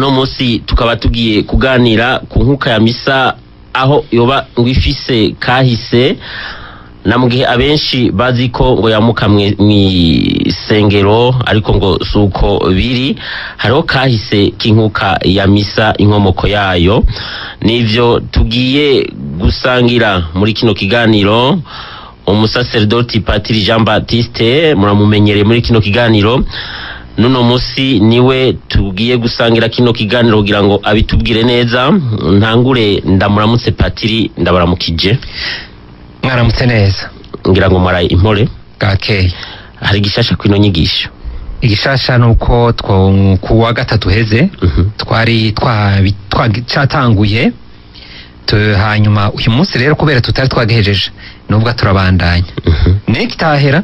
Uno munsi tukaba tugiye kuganira ku nkuka ya misa, aho yoba ngo ifise kahise, na mu gihe abenshi bazi ko ngo yamuka mw'isengero, ariko ngo suko biri. Hariho kahise k'inkuka ya misa, inkomoko yayo, nivyo tugiye gusangira muri kino kiganiro. Umusaserdoti Patiri Jean Baptiste muramumenyereye muri kino kiganiro, nuno musi niwe tugiye gusangira kino kiganiro kugira ngo abitubwire neza. Ntangure ndamuramutse. Patiri, ndabaramukije. Mwaramutse neza. Ngira ngo mwaraye impore. Bwakeye. Hari igishasha kwino nyigisho? Igishasha nuko ku wa gatatu heze twari twatanguye, hanyuma uyu munsi rero kubera tutari twagejeje nubwo turabandanya nekitahera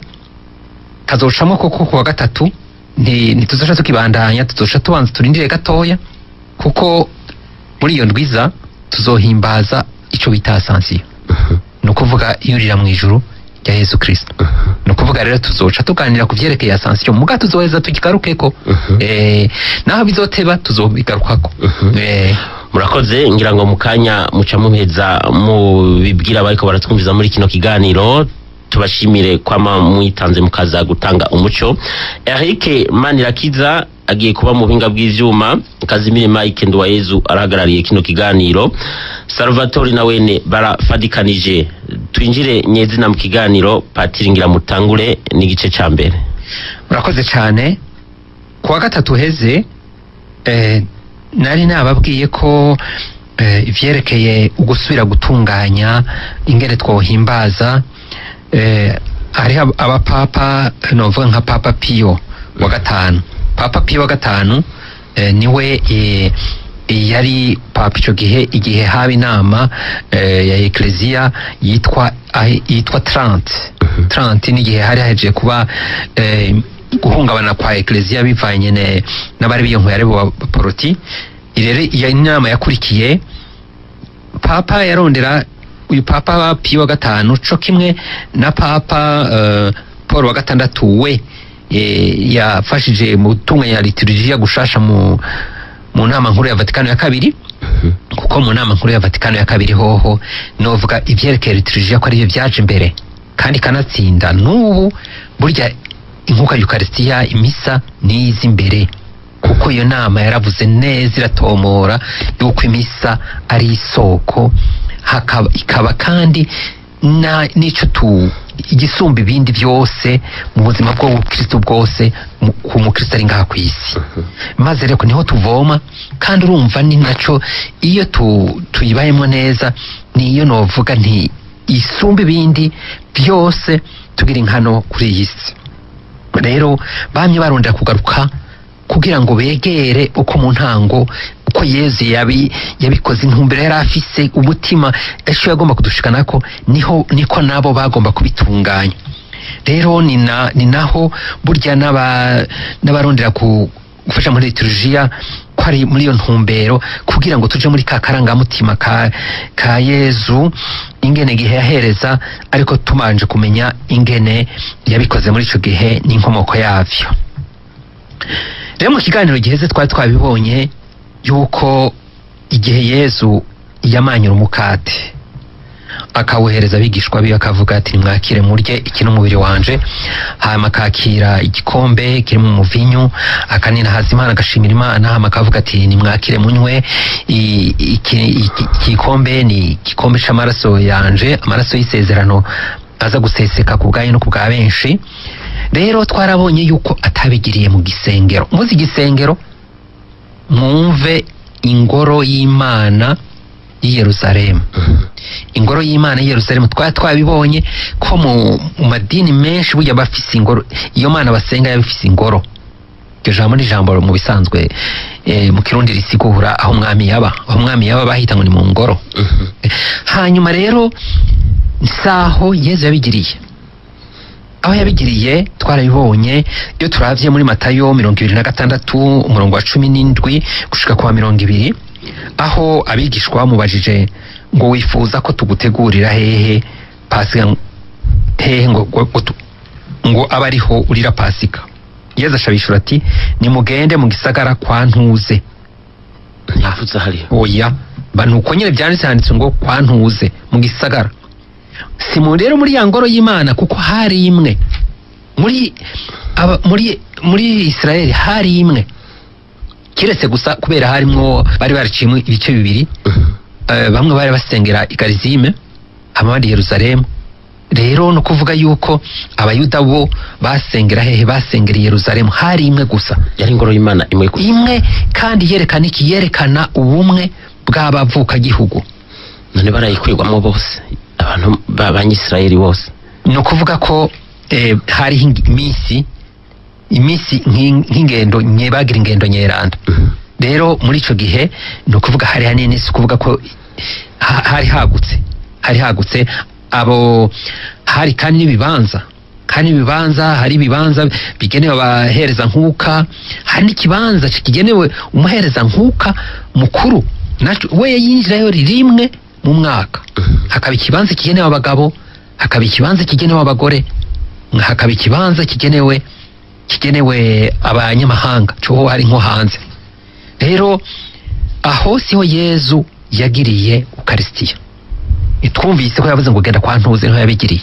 kazocamo, koko ku wa gatatu ntituzoca tukibandanya, tuzoca tubanza turindire gatoya, kuko muri iyo ndwiza tuzohimbaza ico bita Ascension, ni ukuvuga iyurira mu ijuru rya Yesu Kristo. Ni ukuvuga rero tuzoca tuganira ku vyerekeye Ascension, muga tuzoheza tukigarukeko, naho bizoteba tuzobigarukako. Murakoze. Ngira ngo mukanya muca muheza mubibwira bariko baratwumviza muri kino kiganiro. Tubashimire kwama mwitanze mukaza gutanga umuco. Eric Manirakiza agiye kuba mu buhinga bw'ivyuma, Kazimiri Mike Nduwayezu arahagarariye kino kiganiro, Salvatore na wene barafadikanije. Twinjire nyezina mu kiganiro. Patiri, ngira mutangure n'igice ca mbere. Murakoze cyane. Ku wa gatatu heze nari nababwiye ko ivyerekeye ugusubira gutunganya ingene twohimbaza, hariho abapapa, novuga nka Papa Pio wa gatanu. Papa Pio wa gatanu niwe yari papa ico gihe, igihe haba inama ya Ecclesia yitwa Trente. Trente ni igihe hari hahejeje kuba guhungabana kwa Ecclesia bivanye n'abari biyonkuye aribo baporoti. Rero iyo inama yakurikiye, papa yarondera, uyu Papa Pio wa gatanu co kimwe na Papa Paul wa gatandatu, we yafashije mu gutunganya liturujia gushasha mu nama nkuru ya Vatikano ya kabiri, kuko mu nama nkuru ya Vatikano ya kabiri hoho novuga ivyerekeye liturujia ko arivyo vyaje imbere kandi kanatsinda n'ubu. Burya inkuka y'Ukarisitiya, imisa, niyiza imbere, kuko iyo nama yaravuze neza iratomora yuko imisa ari isoko, hakaba ikaba kandi na n'ico tu igisumba ibindi byose mu buzima bwo Kristo bwose ku mukristo ari ngaha ku isi. Maze rero niho tuvoma, kandi urumva ni naco iyo tuyibayemo neza, niyo novuga nti isumba ibindi byose tugira inkano kuri iyi si. Rero bamye barondera kugaruka kugira ngo begere uko mu ntango, uko Yezu yabikoze, intumbero yari afise, umutima ejo yagomba kudushikanako, niho niko nabo bagomba kubitunganya. Rero ni naho burya n'abarondera gufasha muri liturujia ko ari muri iyo ntumbero, kugira ngo tuje muri ka karangamutima ka Yezu, ingene gihe yahereza, ariko tumanje kumenya ingene yabikoze muri ico gihe n'inkomoko yavyo. Rero mu kiganiro giheze twari twabibonye yuko igihe Yezu yamanyura umukate akawuhereza abigishwa biwe, akavuga ati: "Nimwakire murye, iki n'umubiri wanje", hanyuma akakira igikombe kirimo umuvinyu, akaninahaza Imana, agashimira Imana, hanyuma akavuga ati: "Nimwakire munywe, iki gikombe ni igikombe c'amaraso yanje, amaraso y'isezerano aza guseseka ku bwanyu no ku bwa benshi". Rero twarabonye yuko atabigiriye mu gisengero. Muzi igisengero, mwumve ingoro y'Imana y'i Yerusalemu. Ingoro y'Imana y'i Yerusalemu, twari twabibonye ko mu madini menshi burya bafise ingoro, iyo Mana basenga yabifise ingoro. Iryo jambo ni ijambo mu bisanzwe mu Kirundi risigura aho umwami yaba. Aho umwami yaba bahita ngo ni mu ngoro. Hanyuma rero saho Yezu yabigiriye. Aho yabigiriye twarabibonye iyo turavye muri Matayo 26, umurongo wa 17 gushika kwa 20, aho abigishwa bamubajije ngo: "Wifuza ko tugutegurira hehe Pasika, hehe ngo abe ariho urira Pasika?" Yezu ashabishura ati: "Nimugende mu gisagara kwa ntuze." Ntiyavuze hariyo. Oya, nuko nyene byanditse, handitse ngo kwa Ntuze mu gisagara. Si mu rero muri ya ngoro y'Imana, kuko hari imwe muri aba, muri Israeli hari imwe, kiretse gusa kubera harimwo bari baracimwe ibice bibiri. Bamwe bari basengera i Garizime, abandi Yerusalemu. Rero no kuvuga yuko abayuda bo basengera hehe? Basengera i Yerusalemu, hari imwe gusa. Yari ingoro y'Imana imwe gusa. Imwe, kandi yerekana iki? Yerekana ubumwe bw'abavukagihugu. None barayikwirwamo bose, abantu b'Abanyisirayeli bose? Ni ukuvuga ko hariho iminsi nk'ingendo bagira ingendo nyeranda. Rero muri ico gihe ni ukuvuga hari hanini, si ukuvuga ko hari hagutse, hari hagutse abo, hari kandi n'ibibanza, hari ibibanza bigenewe abahereza nkuka, hari n'ikibanza kigenewe umuhereza nkuka mukuru, we yinjirayo rimwe mu mwaka. Hakaba ikibanza kigenewe abagabo, hakaba ikibanza kigenewe abagore, hakaba ikibanza kigenewe abanyamahanga, cyo hari nko hanze. Rero aho siho Yezu yagiriye Ukaristiya. Itwumvise ko yavuze ngo genda kwa Ntuze, niho yabigiriye.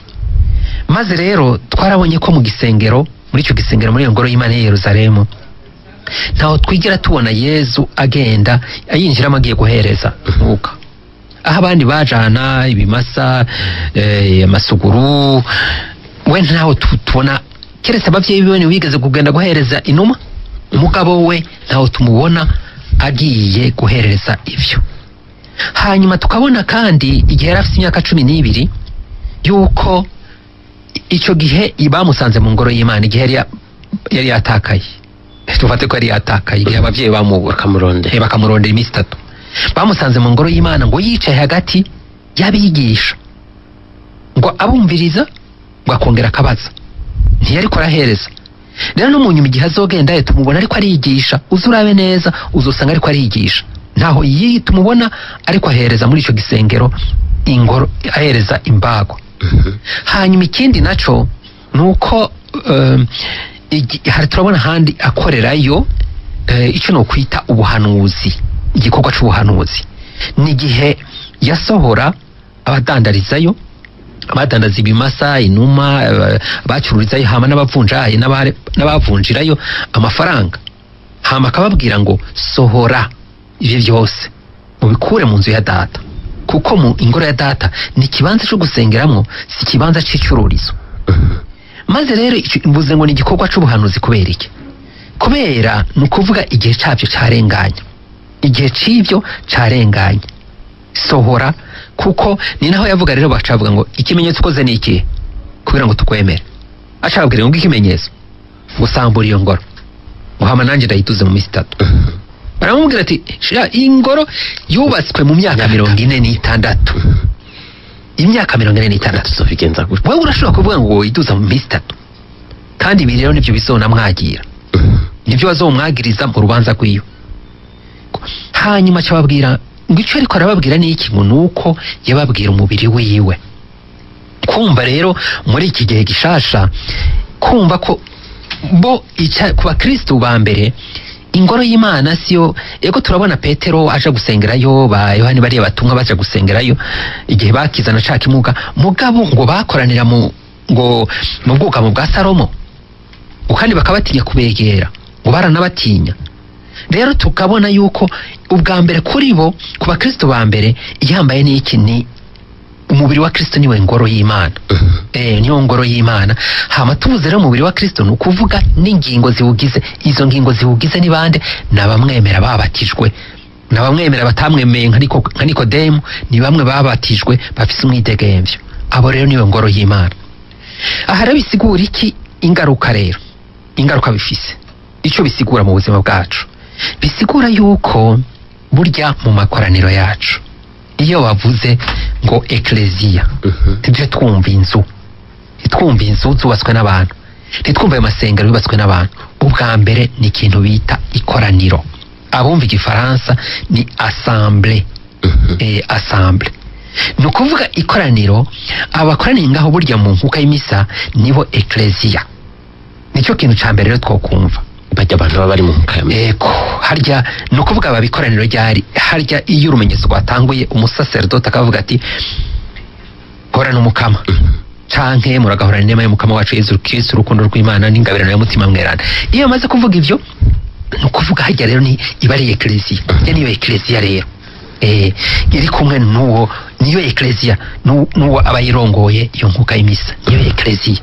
Maze rero twarabonye ko mu gisengero, muri icyo gisengero, muri iyo ngoro y'Imana ya Yerusalemu, ntaho twigera tubona Yezu agenda ayinjiramo agiye guhereza nkuka. Aho abandi bajana ibimasa, amasuguru, we ntaho tubona, keretse abavyeyi biwe wigeze kugenda guhereza inuma, umugabo we ntaho tumubona agiye guhereza ivyo. Hanyuma tukabona kandi igihe yari afite imyaka 12 yuko icyo gihe bamusanze mu ngoro y'Imana, igihe yari yatakaye. Tufate ko yari yatakaye igihe abavyeyi bamubura bakamurondera iminsi 3. Bamusanze mu ngoro y'Imana ngo yicaye hagati y'abigisha, ngo abumviriza, ngo akongera akabaza. Ntiyari korahereza. Rero no mu nyuma igihe azogenda tumubona ariko arigisha, uzurabe neza uzosanga ariko arigisha. Ntaho iyi tumubona ariko ahereza muri ico gisengero ingoro, ahereza imbago. Hanyuma ikindi naco nuko hari turabona handi akorerayo ico no kwita ubuhanuzi, igikorwa c'ubuhanuzi. Ni gihe yasohora abadandarizayo, abadandaza ibimasa, inuma, bacururizayo, hama n'abavunjaye n'abavunjirayo amafaranga. Hama akababwira ngo sohora ivyo byose mubikure mu nzu ya data, kuko mu ingoro ya data ni ikibanza cyo gusengeramo, si ikibanza c'icururizo. Maze rero mvuze ngo ni igikorwa c'ubuhanuzi kubera iki? Kubera ni ukuvuga igihe cabyo carenganye, igihe c'ivyo carenganye, sohora. Kuko ni naho yavuga rero bacavuga ngo ikimenyetso ukoze ni iki kugira ngo tukwemere. Acababwira ngo ikimenyetso gusambura iyo ngoro, muhama nanje ndayituze mu minsi 3. Baramubwira ati ingoro yubatswe mu myaka 46, imyaka 46 tuzobigenza gute? Wewe urashobora kuvuga ngo iduza mu minsi 3? Kandi ibi rero nivyo bizonamwagira, nivyo bazomwagiriza mu rubanza rw'iyo. Hanyuma acababwira ngo icyo ariko arababwira ni iki? Ngo nuko yababwira umubiri wiwe. Kumva rero muri iki gihe gishasha, kumva ko bo ku bakristo ba mbere ingoro y'Imana siyo. Ego turabona Petero aja gusengerayo, ba Yohani bariya batumwa baja gusengerayo igihe bakizana ca kimuga, mugabo ngo bakoranira mu ngo mu bwugamo bwa Salomo, kandi bakabatinya kubegera, ngo baranabatinya. Rero tukabona yuko ubwa mbere kuri bo, ku bakristo ba mbere, ihambaye ni iki? Ni umubiri wa Kristo, niwe ngoro y'Imana. Niyo ngoro y'Imana. Hama tuvuze rero umubiri wa Kristo ni ukuvuga n'ingingo ziwugize. Izo ngingo ziwugize ni bande? Nabamwemera babatijwe, nabamwemera batamwemeye nka Nikodemu, ni bamwe babatijwe bafise umwidegemvyo. Abo rero niwe ngoro y'Imana. Aha rero bisigura iki? Ingaruka rero, ingaruka bifise, ico bisigura mu buzima bwacu, bisigura yuko burya mu makoraniro yacu iyo bavuze ngo eklezia, tujye twumva inzu, twumva inzu zubatswe n'abantu, ntitwumva ayo masengero yubatswe n'abantu. Ubwa mbere ni ikintu bita ikoraniro. Abumva igifaransa ni assemblée. Assemblée ni ukuvuga ikoraniro. Abakoraniye ngaho burya mu nkuka y'imisa nibo eklezia. Nicyo kintu ca mbere rero twokumva. Bajya abantu baba bari mu nkuka y'imisa. Ego. Harya ni ukuvuga babikoraniro ryari? Harya iyo urumenyetso rwatanguye, umusaseredoti akavuga ati horana umukama, canke muragahorana inema y'umukama wacu Yezu Kristo, urukundo rw'Imana n'ingabirano ya mutima mweranda. Iyo amaze kuvuga ivyo, ni ukuvuga harya rero ni iba ari ekleziya. Iyo niyo ekleziya rero iri kumwe n'uwo, niyo ekleziya n'uwo aba yirongoye iyo nkuka y'imisa, niyo ekleziya,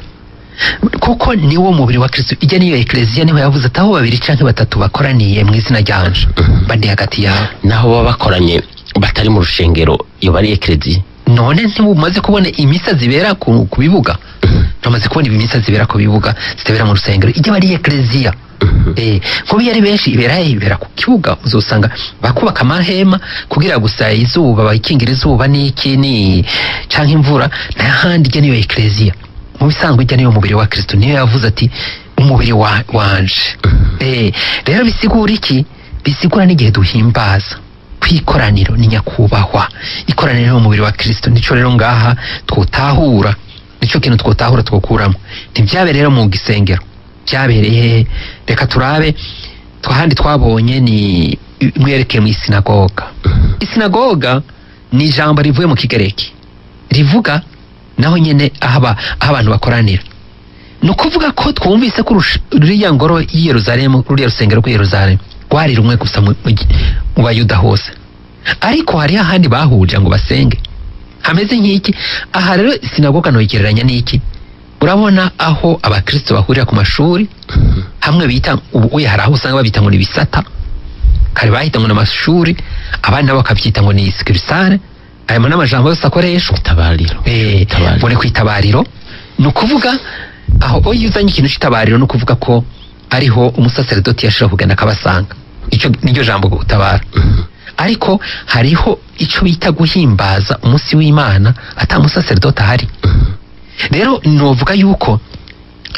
kuko niwo mubiri wa Kristo. Ijya niyo ekleziya, niho yavuze ati aho babiri canke batatu bakoraniye mu izina ryanje bandi hagati yawe. Naho baba bakoranye batari mu rushengero, iyo bari ekleziya. None ntibumaze kubona imisa zibera ku bibuga? Tumaze kubona imisa zibera ku bibuga zitabera mu rusengero, ijya bari ekleziya. Nkubu iyo ari benshi ibera he? Ibera ku kibuga. Uzosanga bakubaka amahema kugira gusa izuba bayikingira izuba n'iki ni canke imvura, n'ahandi. Ijya niyo ekleziya mu bisanzwe, ijya niyo mubiri wa Kristo, niyo yavuze ati umubiri wanje. Rero bisigura iki? Bisigura n'igihe duhimbaza kwikoraniro ni nyakubahwa ikoraniro n'umubiri wa Kristo. Nico rero ngaha twotahura, nico kintu twotahura twokuramo. Ntivyabereye rero mu gisengero, byabereye hehe? Reka turabe twahandi twabonye ni mwerekeye mu isinagoga. Isinagoga ni ijambo rivuye mu kigereki rivuga naho nyene aho abantu bakoranira. Ni ukuvuga ko twumvise ko ruriya ngoro y'i Yerusalemu, ruriya rusengero rw'i Yerusalemu rwari rumwe gusa mu Bayuda hose, ariko hari ahandi bahurira ngo basenge hameze nk'iki. Aha rero sinagoga noyigereranya n'iki? Urabona aho abakristo bahurira ku mashuri hamwe bita ubu hari aho usanga babita ngo ni bisata, kare bahita ngo ni amashuri, abandi nabo bakabyita ngo ni succursale. Aya n'amajambo yose akoreshwa. Itabariro. Ngo ni kwitabariro. Ni ukuvuga aho iyo uzanye ikintu c'itabariro, ni ukuvuga ko ariho umusaseredoti yashobora kugenda akabasanga. Icyo niryo jambo gutabara. Ariko hariho ico bita guhimbaza umunsi w'Imana ata musaseredoti ahari. Rero novuga yuko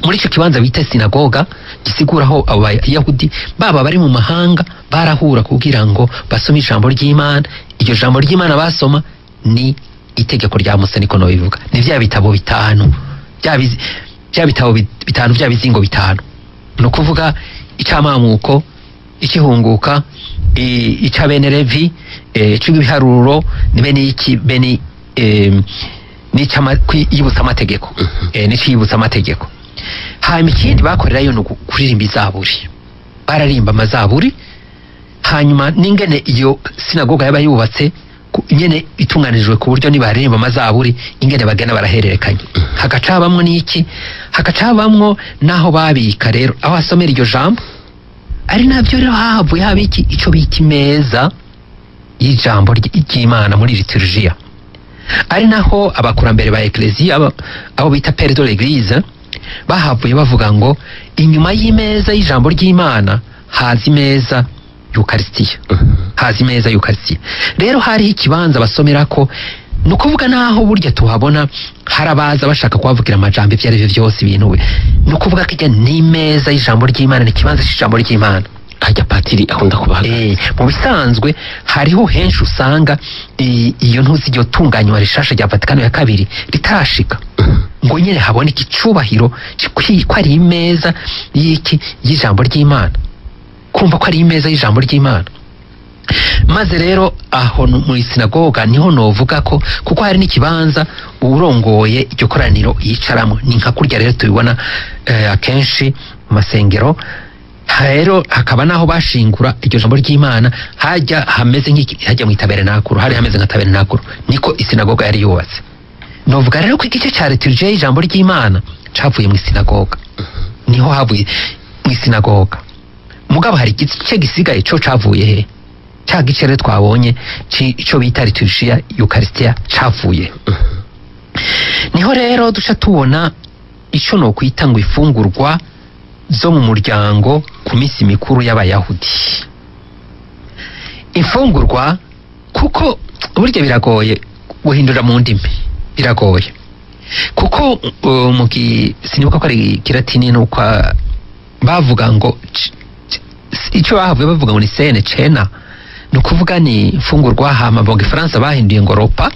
muri ico kibanza bita sinagoga, gisiguraho abayahudi baba bari mu mahanga barahura kugira ngo basome ijambo ry'Imana. Iryo jambo ry'Imana basoma ni itegeko rya Musa, niko nobivuga, ni vya bitabo bitanu, vya bitabo bitanu, vya bizingo bitanu, ni ukuvuga icamamuko, ikihunguka, ica bene Levi, ic'ibiharuro, ni bene iki, bene n'iciyibutsa amategeko, n'iciyibutsa amategeko. Hanyuma ikindi bakorerayo ni kuririmba izaburi, bararimba amazaburi. Hanyuma n'ingene iyo sinagoga yaba yubatse nyene itunganijwe ku buryo nibaririmba amazaburi ingene bagenda barahererekanya. Hagaca habamwo n'iki? Hagaca habamwo n'aho babika rero aho asomera iryo jambo, ari nabyo rero havuye haba iki? Ico bita imeza y'ijambo ry'Imana muri liturgia, ari naho abakurambere ba ekleziya abo bita père de l'église bahavuye bavuga ngo inyuma y'imeza y'ijambo ry'Imana haza imeza y'Ukaristiya, haza imeza y'Ukaristiya. Rero hariho ikibanza basomerako, ni ukuvuga naho burya tuhabona harabaza bashaka kuhavugira amajambo ibyo ari byo byose ibintu, ni ukuvuga ko ijya n'imeza y'ijambo ry'Imana, ni ikibanza cy'ijambo ry'Imana. Hajya patiri akunda kubahaga. Mu bisanzwe hariho henshi usanga iyo ntuzi iryo tunganywa rishasha rya Vatikano ya kabiri ritarashika ngo nyene haboneke icubahiro ko ari imeza y'iki y'ijambo ry'Imana, kumva ko ari imeza y'ijambo ry'Imana. Maze rero aho muri sinagoga niho novuga ko kuko hari n'ikibanza urongoye iryo koraniro yicaramo, ni nka kurya rero tubibona akenshi mu masengero. Rero hakaba naho bashingura iryo jambo ry'Imana, hajya hameze nk'iki, hajya mu itabernakulo, hari hameze nka tabernakulo, niko isinagoga yari yubatse. Novuga rero ko igice ca liturgie y'ijambo ry'Imana cavuye mu isinagoga, niho havuye mu isinagoga. Mugabo hari igice gisigaye co cavuye he? Ca gice rero twabonye ico bita liturgie y'Eucharistia cavuye. Niho rero duca tubona ico no kwita ngo ifungurwa zo mu muryango ku minsi mikuru y'Abayahudi. Imfungurwa, kuko burya biragoye guhindura mu ndimi, biragoye kuko mu sinibuka ko ari kilatini nuko bavuga ngo icyo bahavuye bavuga ngo ni sene cena, ni ukuvuga ni imfungurwa. Hama mu gifaransa bahinduye ngo ropa,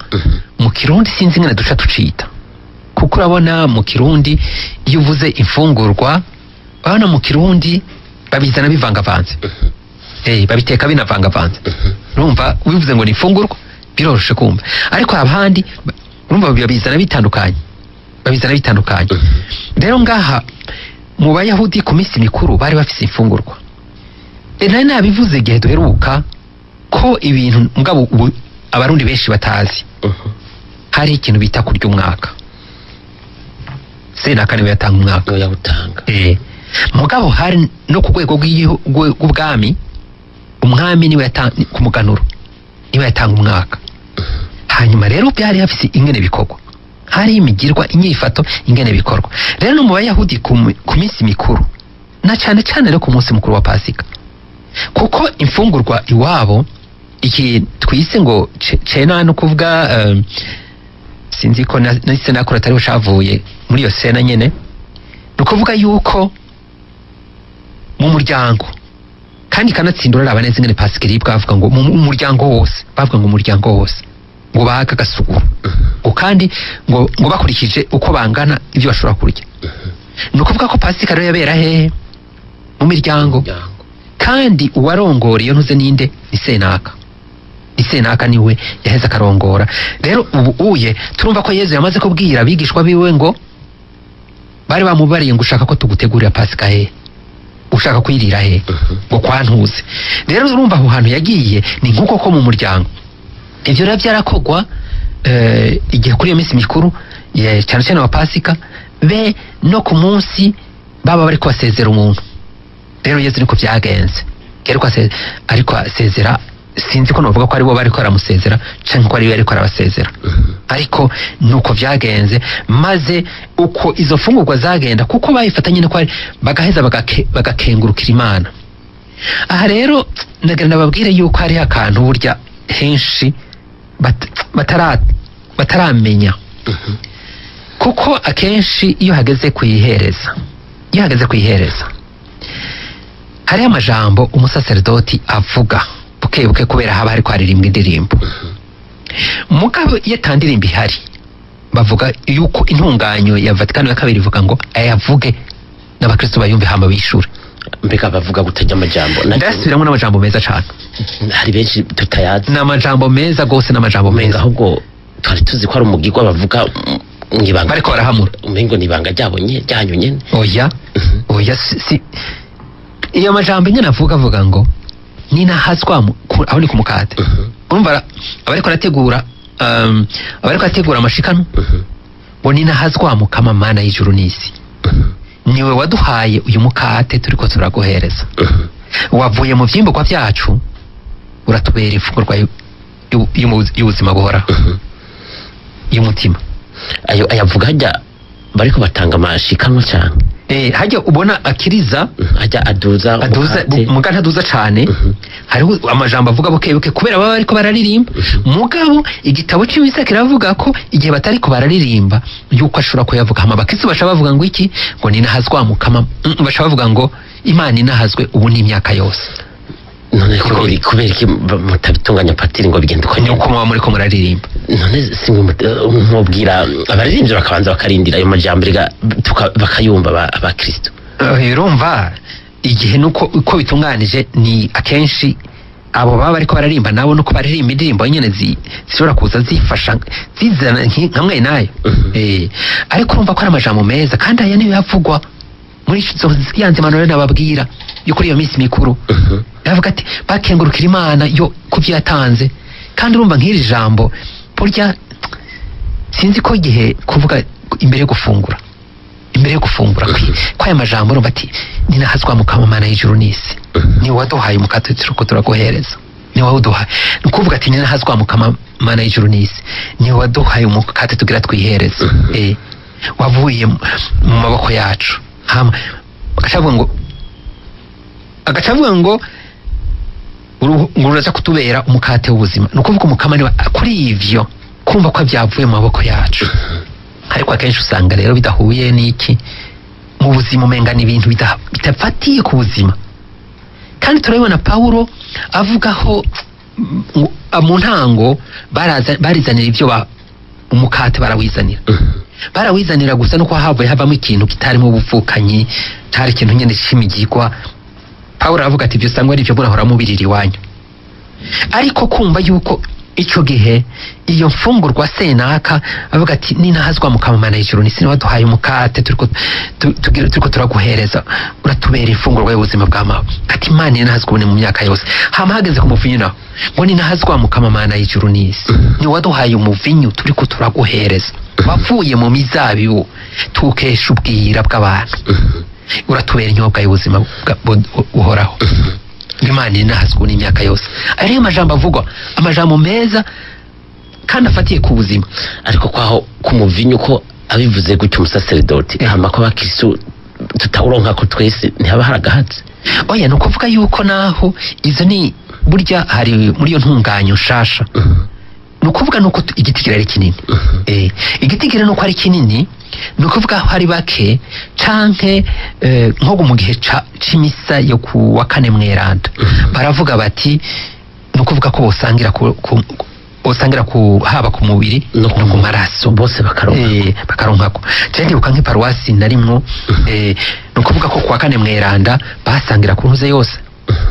mu kirundi sinzi ingene duca tucita, kuko urabona mu kirundi iyo uvuze imfungurwa, urabona mu kirundi babizana bivangavanze. Babiteka binavangavanze. Urumva ubivuze ngo ni imfungurwa biroroshe kumva, ariko abandi urumva babizana bitandukanye, babizana bitandukanye. Rero ngaha mu Bayahudi ku minsi mikuru bari bafise imfungurwa. Nari nabivuze igihe duheruka ko ibintu mugabo ubu Abarundi benshi batazi. Hari ikintu bita kurya umwaka. Senaka niwe yatanga umwaka. Niwe yawutanga. Mugabo hari no ku rwego rw'ubwami, umwami niwe yatanga ku muganuro, niwe yatanga umwaka. Hanyuma rero byari hafise ingene bikorwa, hari imigirwa, inyifato, ingene bikorwa. Rero no mu Bayahudi ku minsi mikuru, na cyane cyane rero ku munsi mukuru wa Pasika, kuko imfungurwa iwabo iki twise ngo cena, no kuvuga sinzi ko nahise nakora atariho cavuye muri iyo sena nyene, ni ukuvuga yuko mu muryango, kandi kanatsinda uraraba neza ingene Pasika iribwa, bavuga ngo mu muryango wose, bavuga ngo umuryango wose ngo bahaga agasuguru, ngo kandi ngo bakurikije uko bangana ibyo bashobora kurya. Ni ukuvuga ko Pasika rero yabera hehe? Mu miryango. Kandi uwarongora iyo ntuze ninde? Ni Senaka. Ni Senaka niwe yaheze akarongora. Rero ubu uye turumva ko Yezu yamaze kubwira abigishwa biwe ngo bari bamubariye ngo ushaka ko tugutegurira Pasika he? Ushaka kwirira he? Ngo kwantuze. Rero urumva aho hantu yagiye ni nkuko ko mu muryango. Ivyo rero byarakogwa igihe kuri iyo minsi mikuru cyane cyane wa Pasika, be no ku munsi baba bari kubasezera umuntu. Rero Yezu niko byagenze. Ariko asezera, sinzi ko novuga ko aribo bariko baramusezera canke ko ariwe ariko arabasezera, ariko nuko byagenze. Maze uko izo fungurwa zagenda, kuko bayifatanye no kwari bagaheza bagakengurukira Imana. Aha rero ndagira nababwire yuko hari akantu burya henshi bataramenya, kuko akenshi iyo hageze kuyihereza, iyo hageze kuyihereza hari amajambo umusaserdoti avuga buke buke, kubera haba hariko haririmbwa indirimbo. Mugabo iyo atandirimbo ihari, bavuga yuko intunganyo ya Vatikano ya kabiri ivuga ngo ayavuge n'abakristo bayumve hama bishure. Mbega bavuga gutajya amajambo? Ndasubiramwo n'amajambo meza cane, hari benshi tutayazi. N'amajambo meza gose, n'amajambo meza. Ahubwo twari tuzi ko ari umugirwa bavuga mwibanga, bariko barahamura, umengo nibanga ryabo ryanyu nyene. Oya oya, si iyo majambo nyene avuga ngo ninahazwa aho ni ku mukate. Urumva abariko arategura abariko arategura amashikano, ngo ninahazwa mukama Mana y'ijuru n'isi, niwe waduhaye uyu mukate turiko turaguhereza, wavuye mu vyimburwa vyacu uratubera imfungurwa y'ubuzima buhoraho, y'umutima. Ayo ayavuga hajya bariko batanga amashikanwa cyane. Hajya ubona akiriza hajya aduza muga ntaduza cane, hariho amajambo avuga buke buke kubera baba bariko bararirimba. Mugabo igitabo c'Imisa kiravuga ko igihe batariko bararirimba yuko ashobora kuyavuga, hama abakristo baca bavuga ngo iki? Ngo ninahazwa mukama, baca bavuga ngo Imana inahazwe ubu n'imyaka yose. None kubera iki mutabitunganya patiri ngo bigende uko nyuko muba muriko muraririmba? None simwe mubwira abaririmbyi bakabanza bakarindira ayo majambo bakayumva abakristo. Urumva igihe nuko uko bitunganije ni akenshi abo baba bariko bararimba nabo nuko baririmba indirimbo nyene zishobora kuza zifasha zizana nkamwe nayo. Ariko urumva ko ari amajambo meza, kandi aya niyo yavugwa muri yanze Manuel nababwira yo kuri iyo minsi mikuru. Yavuga ati bakengurukira Imana yo kuvyo yatanze. Kandi urumva nk'iri jambo burya sinzi ko igihe kuvuga imbere yo gufungura, imbere yo gufungura ko aya majambo urumva ati ninahazwa mukama Mana y'ijuru n'isi, ni waduhaye umukate turiko turaguhereza, ni waduhaye. Ni kuvuga ati ninahazwa mukama Mana y'ijuru n'isi, ni waduhaye umukate tugira twihereza, wavuye mu maboko yacu. Hama agacavuga ngo uraza kutubera umukate w'ubuzima. Ni ukuvuga umukama niwe kuri ivyo kumva ko byavuye mu maboko yacu. Ariko akenshi usanga rero bidahuye n'iki mu buzima, umenga ni ibintu bidafatiye ku buzima. Kandi turabibona Paulo avugaho mu ntango barizanira ivyo umukate barawizanira, barawizanira gusa nuko havuye havamo ikintu kitarimo ubuvukanyi, cyari ikintu nyene c'imigigwa. Pawulo aravuga ati ibyo sangwa ari byo murahora mubirira iwanyu. Ariko kumva yuko ico gihe iyo mfungurwa senaka avuga ati ninahazwa mukamamana ijuru nisi waduhaye umukate turiko turaguhereza, uratubera imfungurwa y'ubuzima bwa mawe. Ati Imana ninahazwa ubone mu myaka yose. Hama hageze ku muvinyu naho ngo ninahazwa mukamamana ijuru nisi ni waduhaye umuvinyu turiko turaguhereza, wavuye mu mizabibu tukesha ubwira bw'abantu, uratubera inyobwa y'ubuzima buhoraho. Imana ninahazwa n'imyaka yose. Ariyo majambo avugwa, amajambo meza kandi afatiye ku buzima. Ariko kwaho ku muvinyu ko abivuze gutyo umusaseredoti, hama ko abakristo tutawuronka ko twese ntihaba haragahatse. Oya, ni ukuvuga yuko naho izo ni burya hari muri iyo ntunganyo nshasha. Ni ukuvuga nuko igiti kirari kinini. Igiti kirari nuko ari kinini, ni ukuvuga hari bake canke nko mu gihe c'imisa yo ku wa kane mweranda baravuga bati ni ukuvuga ko bosangira ku haba ku mubiri no ku maraso bose bakaronka, bakaronkako. Je ndibuka nk'iparuwasi narimwo, ni ukuvuga ko ku wa kane mweranda basangira ku ntuze yose,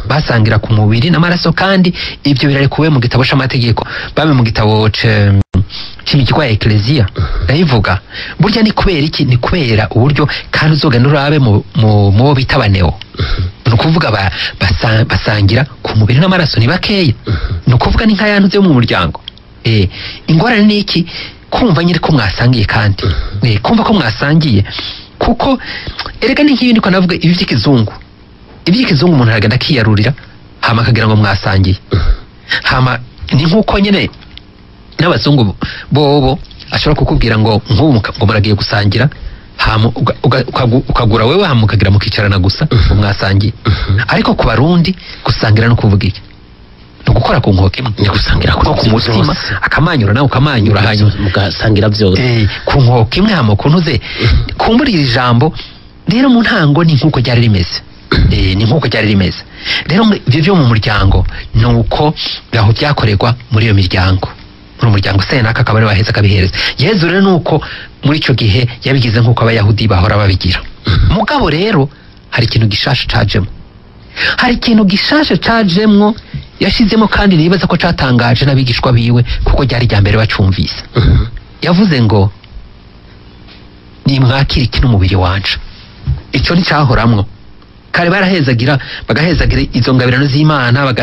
basangira ku mubiri n'amaraso, kandi ibyo birarekuwe mu gitabo c'amategeko, babe mu gitabo c'imigirwa ya Ecclesia ndayivuga. Burya ni kubera iki? Ni kubera uburyo kandi uzogenda urabe mu bo bita abaneo, ni ukuvuga basangira ku mubiri n'amaraso ni bakeya, ni ukuvuga ni nka yantuze yo mu muryango. Ingorane ni iki? Kumva nyiri ko mwasangiye, kandi kumva ko mwasangiye, kuko erega ni nk'ibi niko navuga ibi by'ikizungu. Iby'ikizungu umuntu aragenda akiyarurira hama akagira ngo mwasangiye. Hama ni nkuko nyene n'abazungu bobo ashobora kukubwira ngo nk'ubu ngo muragiye gusangira, hama ukagura wewe hama ukagira mukicarana gusa ngo mwasangiye. Ariko ku Barundi gusangira no kuvuga iki? No gukora ku nkoko imwe, ni gusangira ku mutima, akamanyura nawe ukamanyura, hanyuma mugasangira byose ku nkoko imwe hama kuntuze kumbura iri jambo. Rero mu ntango ni nkuko ryari rimeze. Ni nkuko ryari rimeze. Rero ibyo byo mu muryango nuko aho byakorerwa muri iyo miryango, muri umuryango senaka akaba ari baheza akabihereza. Yezu rero nuko muri ico gihe yabigize nkuko abayahudi bahora babigira. Mugabo rero hari ikintu gishasha cajemo, hari ikintu gishasha cajemwo yashizemo, kandi nibaza ko catangaje n'abigishwa biwe kuko ryari rya mbere bacumvise. Yavuze ngo nimwakira iki n'umubiri wanje. Ico nticahoramwo. Kare barahezagira, bagahezagira izo ngabirano z'Imana,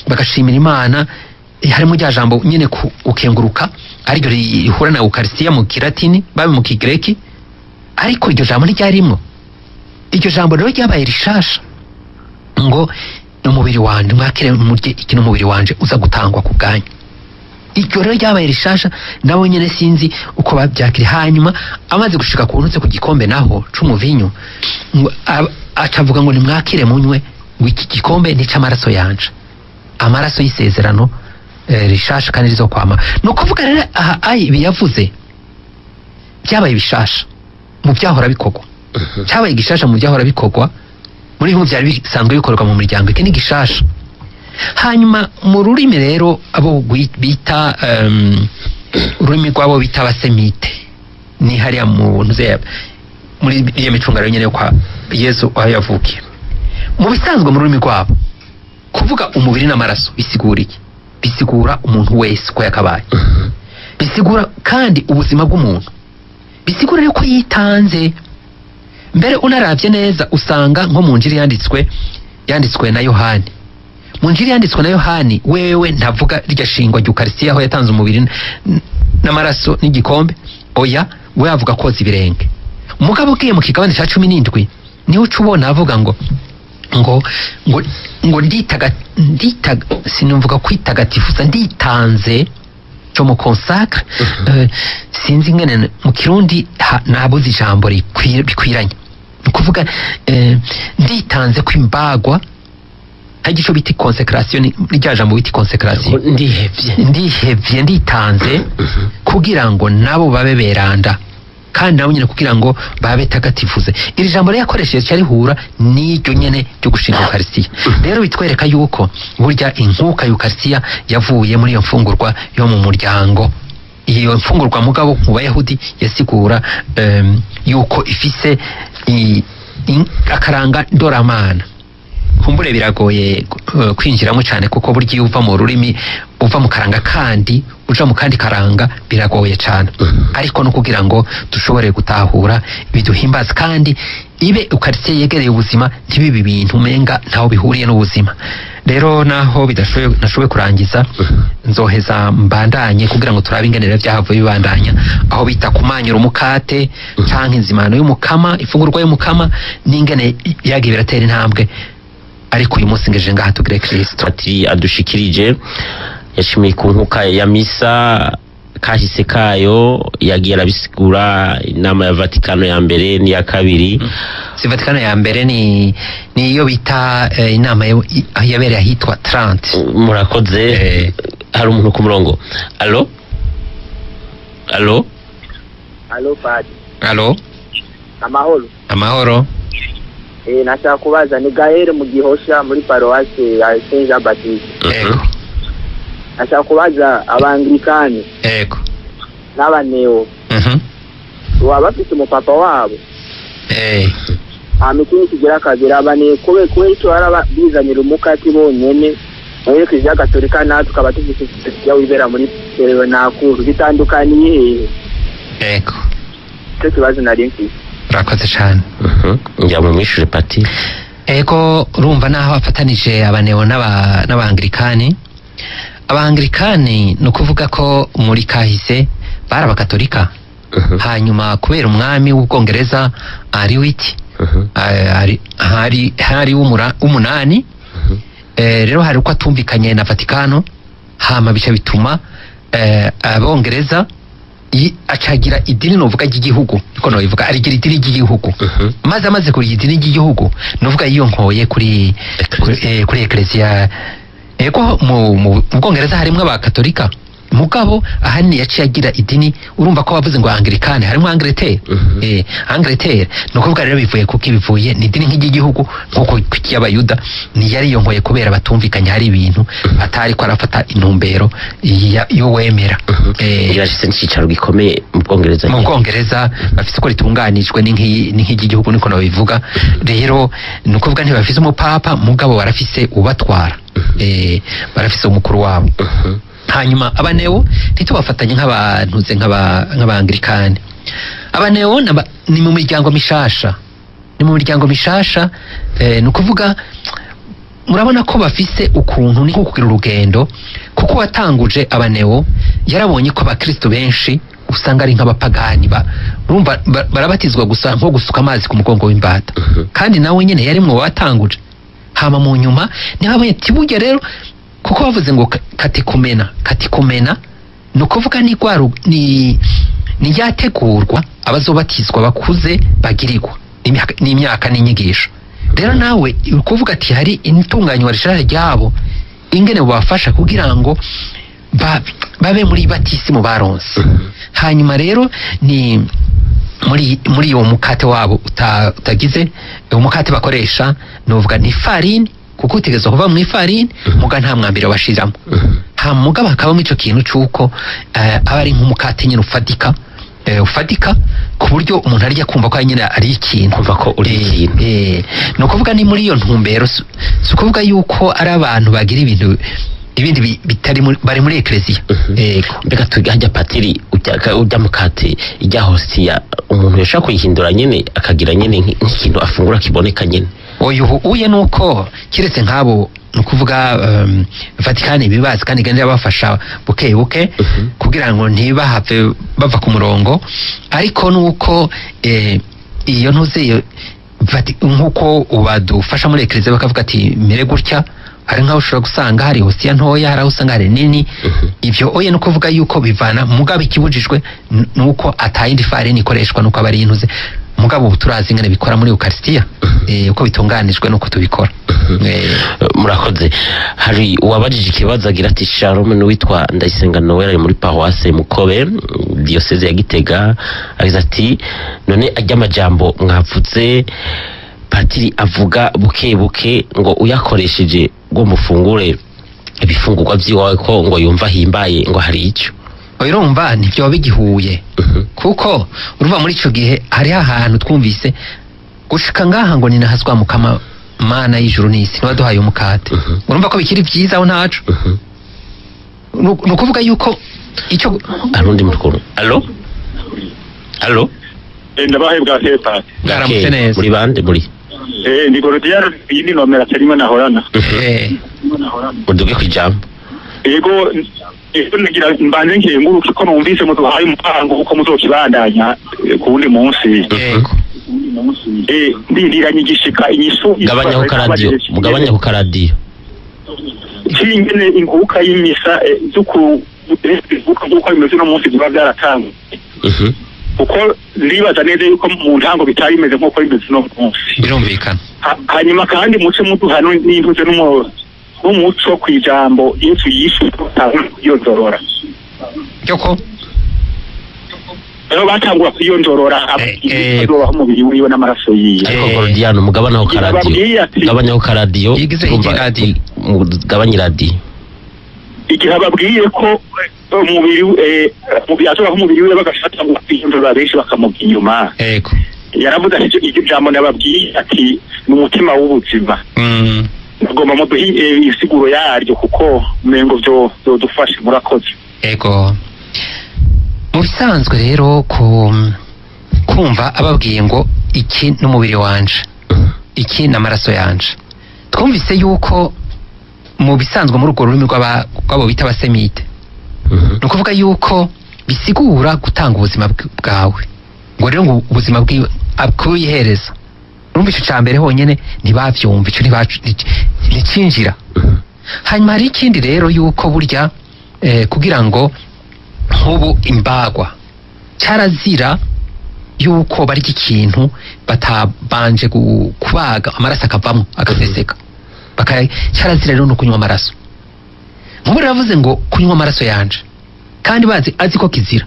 bagashimira Imana. Harimo rya jambo nyene ukenguruka ariryo rihura na Eucharistia mu Kilatini babe mu Kigreki, ariko iryo jambo ntiryarimwo. Iryo jambo rero ryabaye rishasha ngo n'umubiri wanje mwakire murye iki n'umubiri wanje uza gutangwa ku bwanyu. Iryo rero ryabaye rishasha, nabo nyene sinzi uko babyakira. Hanyuma amaze gushika ku ntutse ku gikombe naho c'umuvinyu, acavuga ngo nimwakire munywe iki gikombe ni c'amaraso yanje, amaraso y'isezerano rishasha kandi rizokwama. No kuvuga rero aha ayi biyavuze byabaye bishasha mu byahora bikorwa, cyabaye gishasha mu byahora bikorwa muri bimwe byari bisanzwe bikorwa mu miryango, iki ni gishasha. Hanyuma mu rurimi rero abo bita ururimi rwabo bita abasemite, ni hariya mu ntuze muri iyo micungano nyene yo kwa Yesu aho yavukiye. Mu bisanzwe mu rurimi rwabo kuvuga umubiri n'amaraso bisigura iki? Bisigura umuntu wese uko yakabaye, bisigura kandi ubuzima bw'umuntu, bisigura yuko yitanze. Mbere unaravye neza usanga nko mu njiri yanditswe na Yohani, mu njiri yanditswe na Yohani wewe ntavuga rya shingwa ry'Eucharistia aho yatanze umubiri n'amaraso n'igikombe, oya we avuga koza ibirenge. Mugabo ugiye mu kigabane ca 17 niho ucubona avuga ngo ngo ngo ngo nditaga sinumvuga kwitagatifuza, nditanze cyo mu consacre. Sinzi ngene mu Kirundi nabuze ijambo rikwiranye, ukuvuga nditanze kwimbagwa, hagico biti consecration, rya jambo biti consecration, ndihevye nditanze kugira ngo nabo babe beranda kandi nabo nyene kugira ngo babe tagatifuze. Iri jambo rero yakoresheje cyari hura n'iryo nyene ryo gushinga Eucharistia. Rero bitwereka yuko burya inkuka Eucharistia yavuye muri iyo mfungurwa yo mu muryango. Iyo mfungurwa mugabo mu Bayahudi yasigura yuko ifise akaranga ndoramana. Kumbure biragoye kwinjiramo cyane, kuko burya iyo uva mu rurimi, uva mu karanga kandi uja mu kandi karanga, biragoye cyane. Ariko no kugira ngo dushobore gutahura biduhimbaza, kandi ibe ukarisitiya yegereye ubuzima, ntibibe ibintu umenga ntaho bihuriye n'ubuzima. Rero naho bidashoboye, nashoboye kurangiza, nzoheza mbandanye kugira ngo turabe ingene rero byahavuye bibandanya, aho bita kumanyura umukate canke inzimano y'umukama, ifungurwa y'umukama, n'ingene byagiye biratera intambwe. Ariko uyu munsi ngeje ngaha, tugire Kristo. Patiri adushikirije yashimiye ku nkuka ya misa, kahise kayo yagiye arabisigura, inama ya Vatikano ya mbere n'iya kabiri. Si Vatikano ya mbere, ni iyo bita inama yabereye ahitwa Trente. Murakoze. Hari umuntu ku murongo. Allo, allo? Allo, Padi. Allo. Amahoro. Amahoro. Nashaka kubaza, ni Gaël mu Gihosha, muri paruwasi ya Saint Jean Baptiste. Ego. Nashaka kubaza Abanglikani n'Abaneo baba bafite umupapa wabo? Hama ikindi kigira kabiri, Abaneo kubera icyo bara bizanira umukati bonyene, muri Kiliziya Gatolika natwe tukaba dufite Kiliziya wibera muri Tabernacle, bitandukaniye hehe? Icyo kibazo nari mfise. Urakoze cyane. Njya mu mwishure, Pati. Ego, urumva naho afatanije Abaneo n'Abanglikani. Abanglikani ni ukuvuga ko muri kahise bari Abakatolika. Hanyuma kubera umwami w'Ubwongereza ari wiki hari w'umunani, rero hari uko atumvikanye na Vatikano, hama bica bituma Abongereza acagira idini, novuga ry'igihugu, niko nobivuga, arigira idini ry'igihugu. Maze amaze kugira idini ry'igihugu, novuga yiyonkoye kuri Eklezia. Ego, mu Bwongereza harimwo Abakatolika, mugabo ahanini yaciye agira idini. Urumva ko bavuze ngo Anglikane, harimwo Angleterre. Angleterre ni ukuvuga rero bivuye kuko bivuye ni idini nk'iry'igihugu, nk'uko ry'Abayuda. Ni yari yonkoye kubera batumvikanye, hari ibintu atari ko arafata intumbero y'uwemera. Ngira ashitse n'icicaro gikomeye mu Bwongereza. Mu Bwongereza bafise uko ritunganijwe, ni nk'iry'igihugu, niko nabivuga. Rero ni ukuvuga ntibafise umupapa, mugabo barafise ubatwara, barafise umukuru wabo. Hanyuma Abaneo ntitubafatanye nk'abantuze nk'Abanglikani. Abaneo ni mu miryango mishasha, ni mu miryango mishasha. Ni ukuvuga murabona ko bafise ukuntu ni nko kugira urugendo, kuko watanguje Abaneo yarabonye ko Abakristo benshi usanga ari nk'abapagani, urumva barabatizwa gusa nko gusuka amazi ku mugongo w'imbata. Kandi nawe nyene yari mu batanguje. Hama mu nyuma niho ati burya rero, kuko bavuze ngo katekumena, katekumena ni ukuvuga ni rwa ni ryategurwa abazobatizwa bakuze bagirirwa n'imyaka n'inyigisho. Rero nawe uri kuvuga ati hari intunganywa rishasha ryabo, ingene bubafasha kugira ngo babe muri batisimu baronse. Hanyuma rero ni muri uwo mukate wabo utagize umukate bakoresha, nuvuga ni farini, kuko utegerezwa kuva mu ifarini, muga nta mwambiro bashiramo. Ha mugabo hakabamo ico kintu c'uko aba ari nk'umukate nyine ufatika, ufatika ku buryo umuntu arya kumva ko nyine ari ikintu. Kumva ko uri ikintu. Ni ukuvuga ni muri iyo ntumbero, si ukuvuga yuko ari abantu bagira ibintu ibindi bitari bari muri Eklezia. Yego. Mbega hajya, patiri, ujya mukate, ijya hostiya, umuntu yashobora kuyihindura nyene akagira nyene nk'ikintu afungura kiboneka nyene? Oya, ubu uye nuko kiretse nk'abo, ni ukuvuga Vatikani bibazi kandi igenda irabafasha buke buke kugira ngo ntibahave bava ku murongo. Ariko nuko iyo ntuze iyo nkuko ubadufasha muri Eklezia bakavuga ati mere gutya, hari nk'aho ushobora gusanga hari hostiya ntoya, hari aho usanga hari nini. Ivyo oye no kuvuga yuko bivana, mugabo ikibujijwe nuko atayindi farini ikoreshwa, nuko aba ari intuze. Mugabo ubu turazi ingene bikora muri Eucharistia, uko bitunganijwe nuko tubikora. Murakoze. Hari uwabajije ikibazo agira ati shalom, n'uwitwa Ndayisenga Noel, ari muri paruwase Mukobe, diyoseze ya Gitega. Agize ati none ajya amajambo mwavuze, patiri avuga buke buke, ngo uyakoresheje ngo mufungure ibifungurwa by'iwawe, ko ngo yumva ahimbaye, ngo hari icyo? Oya, urumva ntibyoba bigihuye, kuko urumva muri ico gihe hariho ahantu twumvise gushika ngaha ngo ninahazwa mukama. Mana y'ijuru n'isi, niwe waduhaye umukate. Urumva ko bikiri vyiza aho ntaco. Ni ukuvuga yuko icyo Arundi mukuru. Allo? Allo? Ndabahe bwa sepa. Bwaramutse neza. Muri bande muri? Ndi Gorodiano, iyi ni nomero atarimo nahorana. Uduge kwijambo. Yego, ngira mbanze nkenguruke ko numvise muduhaye umupango uko muzokibandanya ku wundi munsi. Yego. Ndindiranye igishika inyisu. Gabanya ku karadiyo, mugabanya ku karadiyo. Kingene inguka y'imisa zuku uko bimeze no munsi biba byaratangwe. Kuko ndibaza neza yuko mu ntango bitari bimeze nk'uko bimeze no munsi. Birumvikana. Hanyuma kandi muce muduhano n'intuze n'umuco kwijambo Yesu yishe kwiyondorora. Yoko rero batangura kwiyondorora abaho umubiri wiwe n'amaraso yiwe. Ariko Gordiano mugabana ho karadiyo. Gabanya ho karadiyo. Mugabanye radio. Igihe ababwiye ko umubiri azobaho umubiri wiwe bagashata ngo kwiyondorora benshi bakamuga inyuma. Yego. Yaravuze ati iryo jambo nababwiye ati ni umutima w'ubuzima. Nagomba muduhe isiguro yaryo kuko mengo byo dufashe murakoze. Yego. Mu bisanzwe rero kumva ababwiye ngo iki n'umubiri wanje, iki n'amaraso yanje, twumvise yuko mu bisanzwe muri urwo rurimi rw'abo bita abasemite, ni ukuvuga yuko bisigura gutanga ubuzima bwawe, ngo rero ngo ubuzima bwiwe akuyihereza. Urumva ico ca mbere honyene ntibavyumva, ico nticinjira. Hanyuma hari ikindi rero yuko burya kugira ngo nk'ubu imbagwa cyarazira yuko barya ikintu batabanje kubaga amaraso akavamo agaseseka, cyarazira rero no kunywa amaraso. Nk'ubu rero bavuze ngo kunywa amaraso yanje, kandi bazi azi ko kizira,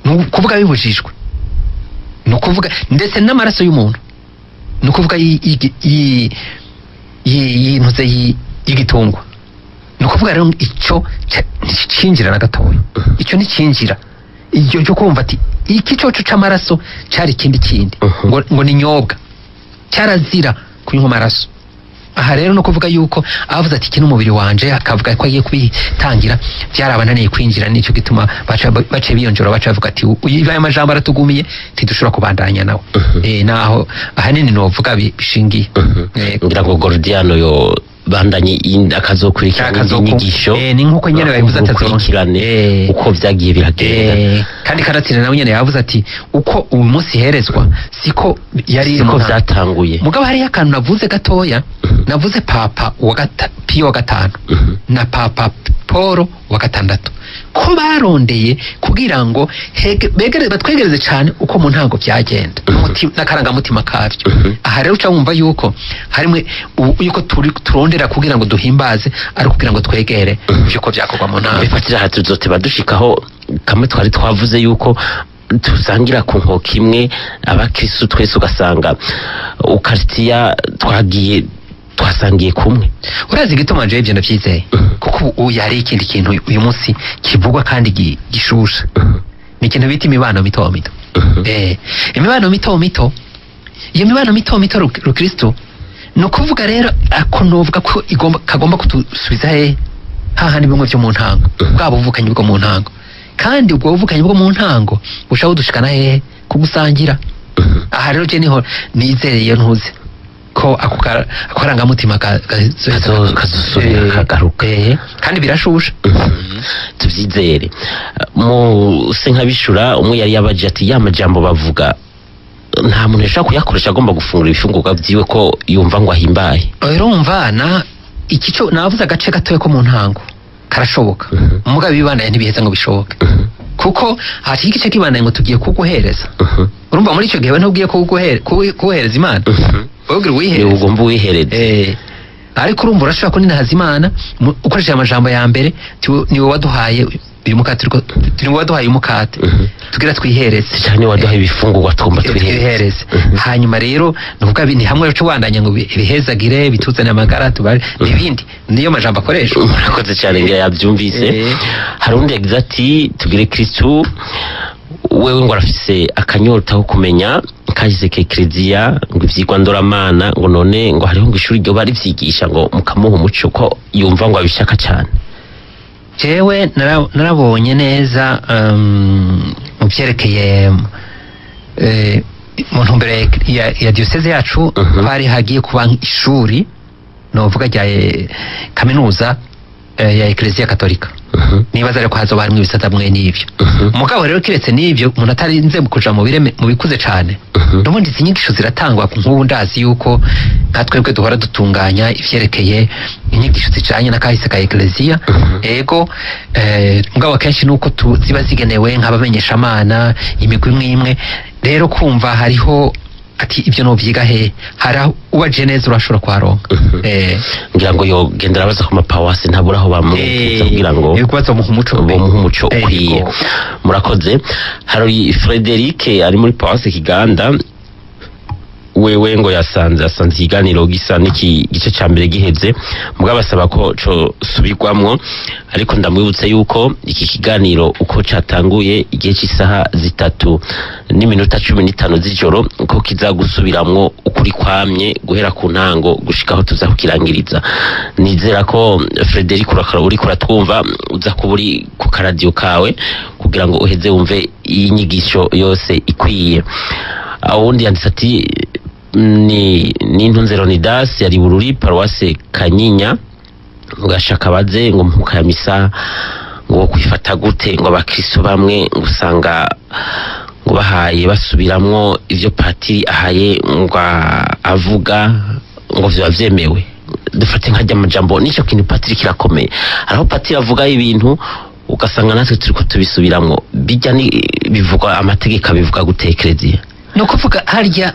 ni ukuvuga bibujijwe, ni ukuvuga ndetse n'amaraso y'umuntu, ni ukuvuga y'intuze y'igitungwa. Ni ukuvuga rero icyo nticinjira na gatoya, icyo nticinjira, icyo cyo kumva ati iki coco c'amaraso cari ikindi kindi, ngo ni nyobwa, cyarazira kunywa amaraso. Aha rero no kuvuga yuko avuze ati iki n'umubiri wanje, akavuga ko agiye kubitangira, byarabananiye kwinjira, nicyo gituma bace biyonjora, baca bavuga ati uyu aya majambo aratugumiye ntidushobora kubandanya nawe. Naho ahanini novuga bishingiye. Ngira ngo Gordiano yo bandanye akazokurikirana inyigisho, ni nkuko nyene babivuze atazokurikirane uko vyagiye biragenda. Kandi karatira nawe nyene yavuze ati uko uyu munsi herezwa siko yari siko vyatanguye. Mugabo hari akantu navuze gatoya, navuze Papa wa Pio wa 5 na Papa Paul wa 6 ko barondeye kugira ngo batwegereze cyane uko mu ntango byagenda n'akarangamutima kavyo. Aha rero uca wumva yuko harimwe yuko turondera kugira ngo duhimbaze, ari kugira ngo twegere yuko byakorwa mu ntango. Bifatira aha tuzoteba dushikaho kamwe twari twavuze yuko tusangira ku nkoko imwe abakristo twese, ugasanga ukarisitiya twagiye twasangiye kumwe. Urazi igituma jewe ivyo ndavyizeye, kuko ubu yari ikindi kintu uyu munsi kivugwa kandi gishusha, ni ikintu bita imibano mito mito. Imibano mito mito, iyo mibano mito mito rukristo, ni ukuvuga rero ako novuga ko igomba kagomba kutusubiza hehe hahandi bimwe vyo mu ntango, bwa buvukanyi bwo mu ntango. Kandi ubwo buvukanyi bwo mu ntango bushaka kudushikana hehe? Kugusangira. Aha rero je niho nizereye ntuze ko ako karangamutima kazosubira kagaruka. Kandi birashusha, tuvyizere. Mu se nkabishura umwe yari yabaje ati ya majambo bavuga nta muntu yashaka kuyakoresha agomba gufungura ibifungurwa vyiwe ko yumva ngo ahimbaye. Urumva na iki cyo navuze agace gatoya ko mu ntango karashoboka, mugabe bibanaye ntibiheza ngo bishoboke, kuko hati igice kibanaye ngo tugiye kuguhereza. Urumva muri icyo gihe we ntubwiye kuguhereza Imana, wowe uwihereza, ugomba uwihereze. Ariko urumva urashobora kuninahaza Imana ukoresheje amajambo ya mbere, niwe waduhaye uyu mukate, turi waduhaye umukate tugira twihereze cyane, waduhaye ibifungurwa tugomba twihereze. Hanyuma rero nuvuga ni hamwe cyo wandanya ngo bihezagire bituzane amagara tubare n'ibindi, niyo majambo akoresha. Murakoze cyane ngira yabyumvise. Hari undi yagize ati tugire Kristo Wewe ngo arafise akanyota ko kumenya kahise ka Eklezia, ngo ivyigwa ndoramana, ngo none ngo hariho ngo ishuri ryo barivyigisha, ngo mukamuha umuco ko yumva ngo abishaka cyane. Jewe narabonye neza mu vyerekeye mu ntumbero ya diocese yacu, hari hagiye kuba ishuri novuga rya kaminuza ya Eklezia Katolika. Nibaza rero ko hazoba harimwo ibisata mwe n'ivyo. Mugabo rero kiretse n'ivyo, umuntu atarinze kuja mu bireme mu bikuze cane, n'ubundi izi nyigisho ziratangwa. Nk'ubu ndazi yuko nka twebwe duhora dutunganya ivyerekeye inyigisho zijanye na kahise ka Eklezia. Ego, mugabo akenshi nuko ziba zigenewe nk'abamenyeshamana, imigwi imwe imwe. Rero kumva hariho ati ibyo novyiga he, hari aho ubaje neza urashobora kuharonka. Ngira ngo yogendera abaza ku mapawasi, ntabura aho bamwifuza kugira ngo kubaza muha umuco. Bamuha umuco ukwiye. Yego. Murakoze. Hari Frederic ari muri pawasi Kiganda, wewe ngo yasanze ikiganiro gisa n'iki gice ca mbere giheze, mugabo asaba ko co subirwamwo. Ariko ndamwibutse yuko iki kiganiro uko catanguye igihe c'isaha 3:15 z'ijoro, ko kiza gusubiramwo ukuri kwamye guhera ku ntango gushika aho tuza kukirangiriza. Nizera ko Frederic urakora uriko uratwumva, uza kuba uri ku karadiyo kawe kugira ngo uheze wumve iyi nyigisho yose ikwiye. Awundi yanditse ati ni Nintunze Leonidas yari Bururi, paruwase Kanyinya, ngo ashaka baze ngo mpuka ya misa ngo kwifata gute, ngo abakristo bamwe ngo usanga ngo bahaye basubiramwo ivyo patiri ahaye ngo avuga, ngo vyoba vyemewe. Dufate nka amajambo, nico kintu patiri kirakomeye. Hariho patiri avuga ibintu ugasanga natwe turiko tubisubiramwo, bijya ni bivugwa amategeko abivuga gute Eklezia? Ni ukuvuga harya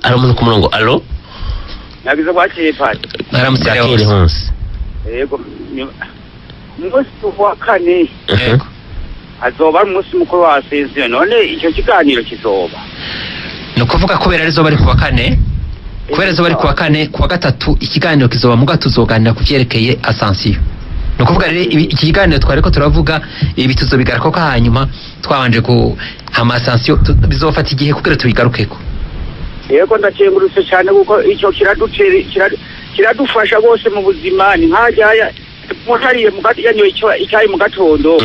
Hari umuntu ku murongo. Allo? Nagize bwakeye, padi. Aramutse. Bwakeye. Leonce. Honse. Yego, umunsi wa kane Yego. azoba ari umunsi mukuru wa Ascension, none icyo kiganiro kizoba? Ni ukuvuga kubera arizo bari kuwa kane, kubera izo bari kuwa kane, kuwa gatatu ikiganiro kizoba, muga tuzoganira ku vyerekeye Ascension. Ni ukuvuga rero iki kiganiro twariko turavuga ibi tuzobigarako ko hanyuma twabanje ku hama Ascension bizofata igihe kugira tubigarukeko. Yego, ndakengurutse cyane kuko icyo kiradufasha rwose mu buzima. Ni nkajyaya umuntu ariye yanyoye icyayi mu gatondo,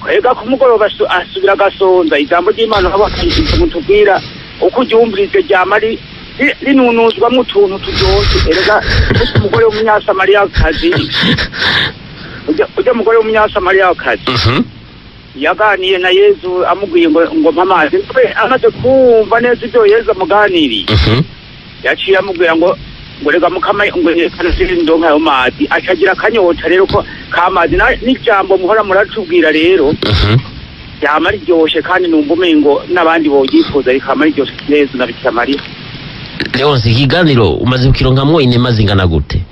ega ku mugoroba asubira agasonza. Ijambo ry'Imana haba mutubwira uko uryumvirize ryama rinunuzwamo utuntu turyoshye. Erega burya umugore w'umunyasamariyakazi, ujya mugore w'umunyasamariyakazi yaganiye na Yezu amubwiye ngo mpa amazi. We amaze kumva neza ibyo Yezu amuganiriye, yaciye amubwira ngo rega mukama, ngo reka ndonka ayo mazi. Acagira akanyota rero ko k'amazi n'ijambo muhora muratubwira rero ryama riryoshe, kandi numva umengo n'abandi bogifuza, rikama riryoshe neza na Bikira Mariya. Leonce, ikiganiro umaze kukironkamwo inema zingana gute?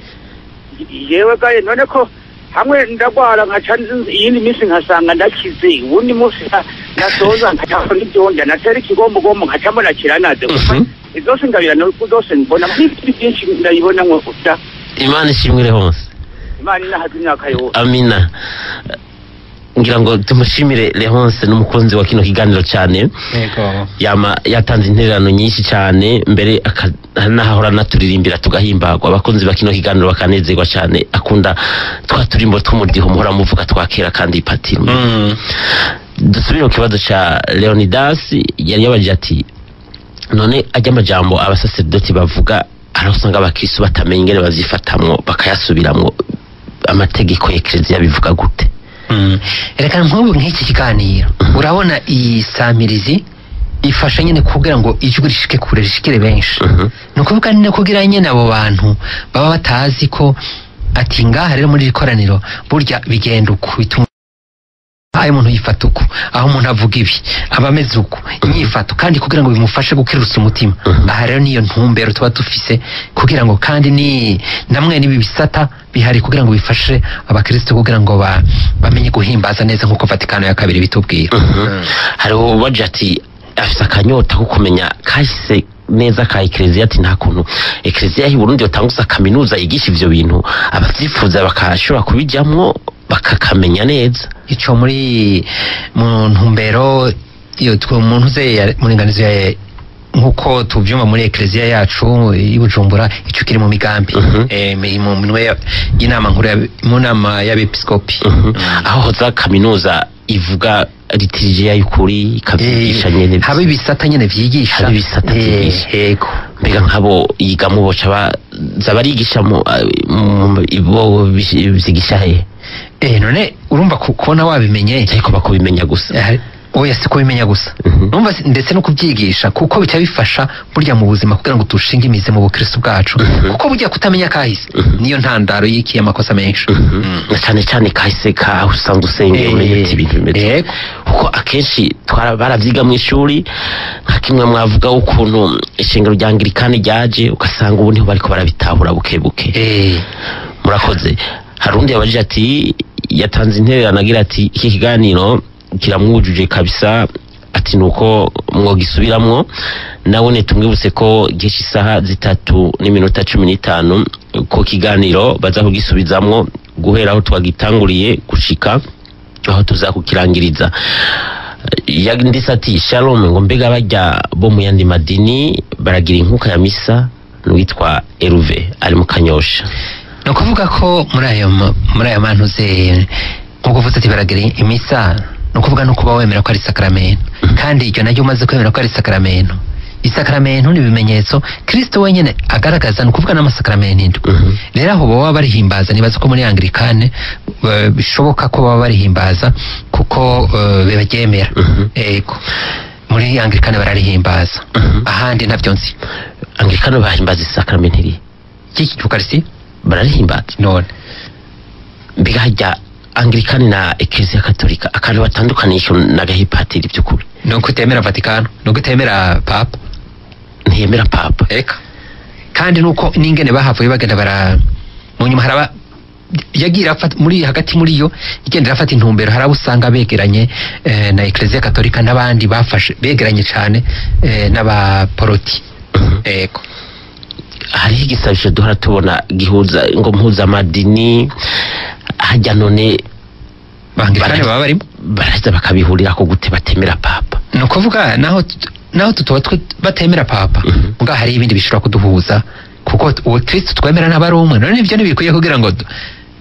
Yewe gaye, none ko hamwe ndagwara nkaca iyindi minsi nkasanga ndakize, uwundi munsi nasoza nkaca n'ibyonja natera ikigombogombo nkaca mbona kiranaze. Zose ngabirano zose mbona muri byinshi ndayibona ngo da. Imana ishimwe, Leonce. Imana inahaze imyaka yose. Amina. Ngira ngo tumushimire Leonce n'umukunzi wa kino kiganiro cyane. Yego. Yama yatanze intererano nyinshi cyane, mbere n'ahahora naturirimbira tugahimbagwa, abakunzi ba kino kiganiro bakanezerwa cyane. Akunda twa turimbo tw'umudiho muhora muvuga twakera kandi patiri. Dusubire mu kibazo ca Leonidas yari yabajije ati none ajya amajambo abasaserdoti bavuga, hari aho usanga abakristo batamenya ingene bazifatamwo bakayasubiramwo, amategeko ya Eklezia bivuga gute? Reka nk'ubu nk'iki kiganiro, urabona iyi samirizi ifasha nyine kugira ngo ijwi rishike kure, rishikire benshi. Ni ukuvuga nyine kugira nyine abo bantu baba batazi ko ati ngaha rero muri iri koraniro burya bigenda uku, bituma aho umuntu yifata uku, aho umuntu avuga ibi aba ameze uku, inyifato, kandi kugira ngo bimufashe gukirutsa umutima. Aha rero niyo ntumbero tuba dufise, kugira ngo kandi ni namwe n'ibi bisata bihari kugira ngo bifashe abakristo kugira ngo bamenye guhimbaza neza nk'uko Vatikano ya kabiri bitubwira. Hariho ubaje ati afise akanyota ko kumenya kahise neza ka Eklezia, ati nta kuntu Eklezia y'u Burundi yotanguza kaminuza yigisha ivyo bintu, abavyifuza bakashobora kubijamwo? bakakamenya neza. Ico muri mu ntumbero iyo twe umuntu ze muringanizo ya nkuko tuvyumva muri eklezia yacu i Bujumbura, ico kiri mu migambi mu minwe y'inama nkuru mu nama y'abepiskopi, aho hoza kaminuza ivuga liturgia y'ukuri ikavyigisha nyene, haba ibisata nyene vyigisha, haba ibisata vyigisha. Yego, mbega nkabo yiga mu boca baza barigisha mu bo vyigisha he? None urumva kubona wabimenye ariko bakubimenya gusa. Oya, si kubimenya gusa, urumva ndetse no kubyigisha, kuko bica bifasha burya mu buzima kugira ngo dushinge imizi mu bukristo bwacu, kuko burya kutamenya kahise niyo ntandaro y'iki amakosa menshi, na cyane cyane kahise ka usanzwe usengera umenye uti ibintu bimeze, kuko akenshi baravyiga mu ishuri nka kimwe mwavuga ukuntu ishengero rya Anglikani ryaje, ugasanga ubu niho bariko barabitahura buke buke. Murakoze. Hari undi yabajije ati, yatanze intererano agira ati iki kiganiro kiramwujuje kabisa, ati nuko mwogisubiramwo. Nawone tumwibutse ko gihe isaha 3:15 ko kiganiro baza kugisubizamwo guhera aho twagitanguriye gushika aho tuzakukirangiriza. Yanditse ati shalom, ngo mbega bajya bo mu yandi madini baragira inkuka ya misa? N'uwitwa Eruve ari mu Kanyosha. No kuvuga ko muri ayo mantu ze nkuko uvuze ati baragira imisa, no kuvuga no kuba wemera ko ari sakramento, kandi iryo naryo umaze kwemera ko ari sakramento, isakramento ni ibimenyetso Kristo wenyene agaragaza, no kuvuga n'amasakramento indwi. Rero aho baba barihimbaza, nibaza ko muri Anglikane bishoboka ko baba barihimbaza kuko bebaryemera. Yego, muri Anglikane bararihimbaza, ahandi ntavyo nzi. Anglikane bahimbaza isakramento iri ry'Ukaristi bararihimbaza none mbega hajya Anglikani na Eklezia Katolika akantu batandukanisha na gahipatiri by'ukuri nuko itemera Vatikano, nuko itemera Papa, ntiyemera Papa. Eka kandi nuko ningene bahavuye bagenda bara mu nyuma haraba yagira afata muri hagati muri yo igenda afata intumbero, haraba usanga begeranye na Eklezia Katolika n'abandi bafashe begeranye cyane n'abaporoti. Eko hariho igisabisho duhora tubona gihuza ngo mpuza amadini, hajya none Banglikane baba barimo baraza bakabihurira ko gute batemera Papa? No kuvuga naho tutoba batemera Papa, muga hari ibindi bishobora kuduhuza, kuko uwo Kristo twemera n'abari umwe. None ivyo ntibikwiye kugira ngo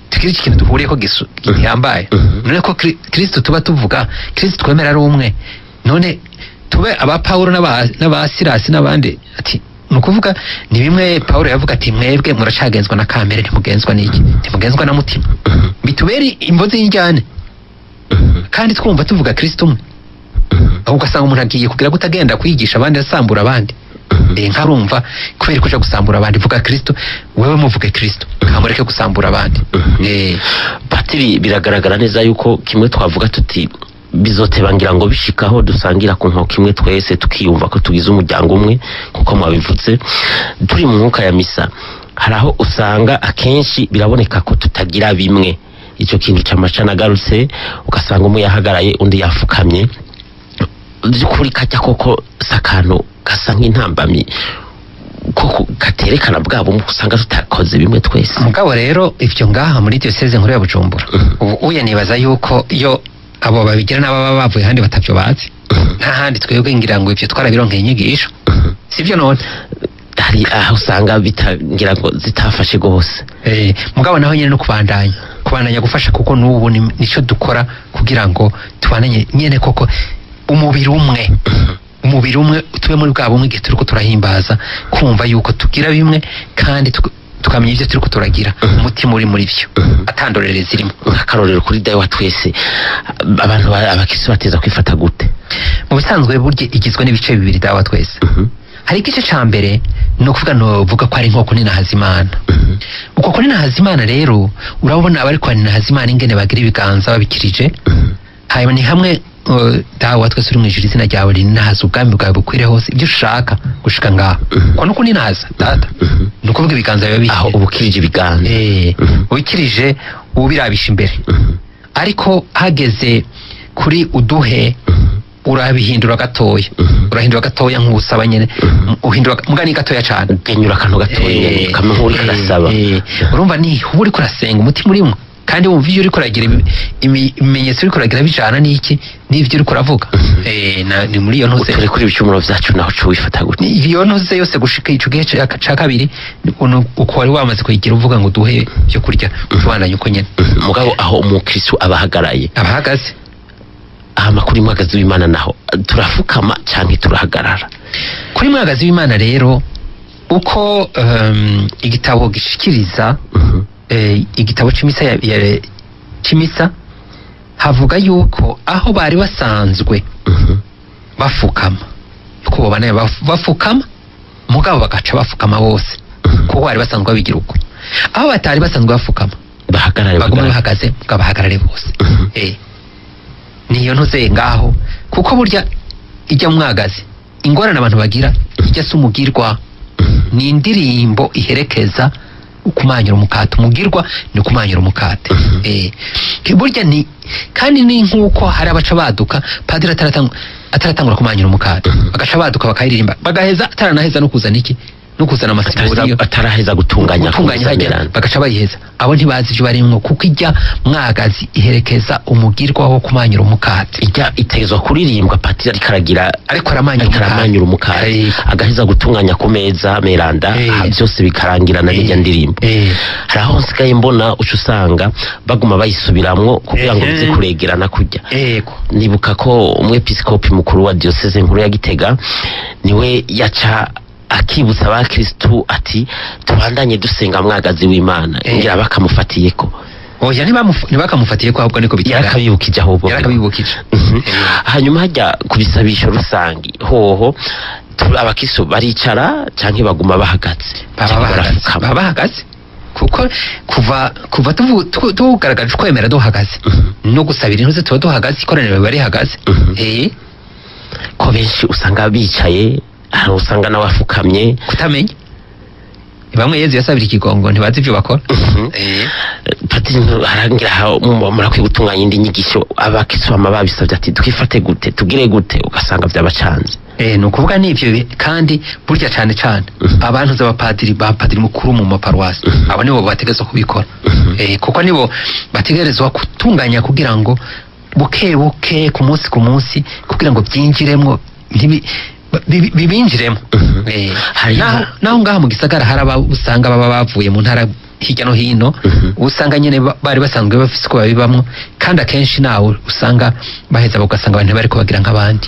tugire ikintu duhuriye ko gihambaye. None ko Kristo tuba tuvuga Kristo twemera ari umwe, none tube aba Paulo n'aba Silasi n'abandi ati nukuvuga ni bimwe Paulo yavuga ati mwebwe muracagenzwa na kamere, ntimugenzwa n'iki, ntimugenzwa na mutima, bituberi imvozi y'injyane, kandi twumva tuvuga Kristo umwe. Aho ugasanga umuntu agiye kugira gutagenda kwigisha abandi asambura abandi, nkarumva kubera kuja gusambura abandi, vuga Kristo wewe muvuge Kristo, kamureke gusambura abandi. Patiri, biragaragara neza yuko kimwe twavuga tuti bizotebangira ngo bishikaho dusangira ku nkoko imwe twese tukiyumva ko tugize umuryango umwe, kuko mwabivutse turi mu mwuka ya misa. Hari aho usanga akenshi biraboneka ko tutagira bimwe, icyo kintu c'amaca nagarutse, ugasanga umwe yahagaraye undi yafukamye, by'ukuri kajya koko sakano gasa nk'intambamyi koko gaterekana bwabo usanga tutakoze bimwe twese. Mugabo rero ivyo ngaha muri diocese nkuru ya Bujumbura ubu uye nibaza yuko iyo abo babigira n'ababa bavuye handi batavyo bazi, nta handi twebwe ngira ngo ivyo twarabironkeye inyigisho, sivyo? None hari aho usanga bitangira ngo zitafashe gose. Mugabo naho nyene no kubandanya gufasha, kuko n'ubu nico dukora kugira ngo tubandanye nyene koko umubiri umwe tube muri bwa bumwe igihe turiko turahimbaza, kumva yuko tugira bimwe kandi tukamenya ivyo turiko turagira, umutima uri muri vyo atandorere zirimo. Akarorero kuri dawe wa twese, abantu abakristo bateza kwifata gute? Mu bisanzwe burya igizwe n'ibice bibiri dawe wa twese. Hari igice ca mbere no kuvuga no vuga ko ari nkoko ni Nahazimana. Uko kuri Nahazimana rero urabona abari kwa Nahazimana ingene bagira ibiganza babikirije, hanyuma ni hamwe dawe wa twese uri mu ijuru, izina ryawe rinahaza, ubwami bwawe bukwire hose, ibyo ushaka gushika ngaho ko nuko ninahaza data, nukuvuga ibiganza biba aho ubukirije ibiganza, ubikirije ubirabisha imbere, ariko hageze kuri uduhe urabihindura gatoya, urahindura gatoya nk'usaba nyene, uhindura mugani gatoya cyane, ugenyura akantu gatoya kamwe nk'uri karasaba. Urumva ni uri kurasenga umutima urimo. Kandi wumva iyo uriko uragira ibimenyetso uriko uragira bijana n'iki n'ivyo uriko uravuga. Ni muri iyo ntuze utore kuri ibicumuro vyacu naho uca wifata gute? Iyo ntuze yose gushika ico gihe ca kabiri uko wari wamaze kuyigira uvuga ngo duhe byo kurya ubandanye uko nyene. Mugabo aho umukristo abahagaraye abahagaze aha kuri mwagazi w'Imana naho turafukama canke turahagarara? Kuri mwagazi w'Imana rero uko igitabo gishikiriza igitabo c'imisa c'imisa havuga yuko aho bari basanzwe bafukama ko bobana bafukama mugabo bagaca bafukama bose kuko bari basanzwe babigira uko. Aho batari basanzwe bafukama bahagarare baguma bahagaze mugabo bahagarare bose. Niyo ntuze ngaho kuko burya ijya mwagazi ingorane abantu bagira ijya si umugirwa ni indirimbo iherekeza ukumanyura umukate. Umugirwa ni ukumanyura umukate. Burya ni kandi ni nkuko hari abaca baduka padiri ataratangura kumanyura umukate bagaca baduka bakayiririmba bagaheza ataranaheza no kuzana iki no kuzana amasiguriyo ataraheza gutunganya bagaca bayiheza. Abo ntibazi ivyo barimwo kuko ijya mwagazi iherekeza umugirwa wo kumanyura umukate. Ijya itezwa kuririmbwa patiri ariko aragira ariko aramanyura umukate agaheza gutunganya ku meza meranda byose bikarangira na n'ijya ndirimbo. Hari aho nsigaye mbona uca usanga baguma bayisubiramwo kugira ngo bize kuregerana kujya. Nibuka ko umwepiskopi mukuru wa diocese nkuru ya Gitega niwe yaca akibutsa abakristu ati tubandanye dusenga mwagazi w'Imana ngira bakamufatiyeko. Oya ntibakamufatiye ko ahubwo niko bitanga yarakabibukije ahubwo yarakabibukije. Hanyuma hajya kubisabisho rusangi hoho abakristu baricara canke baguma bahagaze? Baba bahagaze kuko kuva tugaragaje kwemera duhagaze no gusabira intuze tuba duhagaze ikoraniro bari hagaze. Ko benshi usanga bicaye hari usanga nawe afukamye kutamenya. Bamwe Yezu yasabira ikigongo ntibazi ivyo bakora. Patiri harangira murakwiye gutunganya indi nyigisho abakristo bama babisabye ati twifate gute tugire gute ugasanga vyabacanze. Ni ukuvuga n'ivyo kandi burya cane cane abantu z'abapadiri bapadiri mukuru mu maparuwasi abo nibo bategerezwa kubikora. Kuko nibo bategerezwa gutunganya kugira ngo buke buke ku munsi ku munsi kugira ngo byinjiremwo bibinjiremo. Naho ngaha mu gisagara hari usanga baba bavuye mu ntara hirya no hino usanga nyene bari basanzwe bafise uko babibamwo kandi akenshi nawe usanga baheza ugasanga abantu bariko bagira nk'abandi.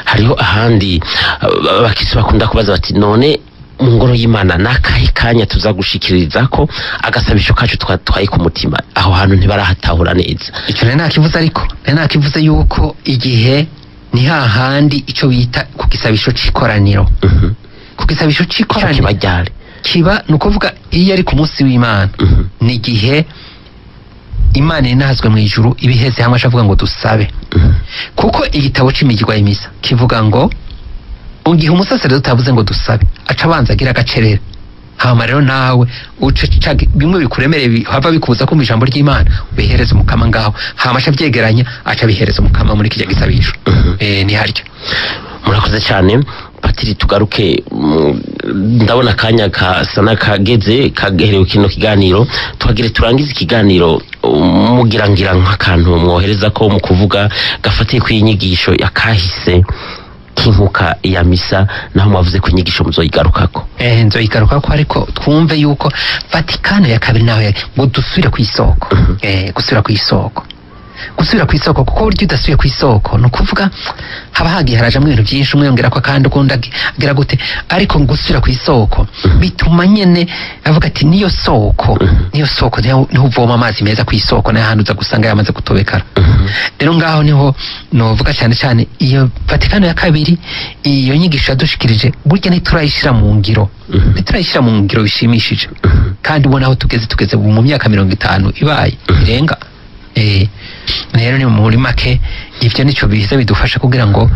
Hariho ahandi abakristo bakunda kubaza bati none mu ngoro y'Imana nakahe kanya tuza gushikiriza ko agasabisho kacu twatwaye ku mutima? Aho hantu ntibarahatahura neza. Ico nari nakivuze ariko nari nakivuze yuko igihe ni hahandi ico bita ku gisabisho c'ikoraniro. Ku gisabisho c'ikoraniro kiba nukuvuga iyo ari ku munsi w'Imana ni gihe Imana inahazwe mu ijuru ibiheze hamwe ashavuga ngo dusabe. Kuko igitabo c'imigirwa y'imisa kivuga ngo ungihe umusaseredoti avuze ngo dusabe aca abanza agira agacerera hama rero nawe uce bimwe bikuremereye hava bikubuza kumva ijambo ry'Imana ubihereze umukama ngaho hama aca vyegeranya aca bihereza umukama muri kijya gisabisho. Ni haryo. Murakoze cyane patiri. Tugaruke ndabona akanya kasa n'akageze kagerewe kino kiganiro tuhagire turangize ikiganiro mugira ngira nk'akantu mwohereza ko mu kuvuga gafatiye ku inyigisho yakahise kinkuka ya misa naho mwavuze ku inyigisho muzoyigarukako. Nzoyigarukako ariko twumve yuko Vatikano ya kabiri naho ngo dusubire ku isoko. Gusubira ku isoko. Gusubira ku isoko kuko buryo udasubiye ku isoko no kuvuga haba hagiye harajamwe ibintu byinshi umwe yongera ko kandi ukunda agira gute ariko gusubira ku isoko bituma nyene avuga ati niyo soko niyo soko niho uvoma amazi meza ku isoko nayo hantu uza gusanga yamaze kutobekara. Rero ngaho niho novuga cyane cyane iyo Vatikano ya kabiri iyo nyigisho yadushikirije burya ntiturayishira mu ngiro ntiturayishira mu ngiro bishimishije kandi ubona aho tugeze mu myaka 50 ibaye irenga. Rero ni muri make ivyo nico biza bidufasha kugira ngo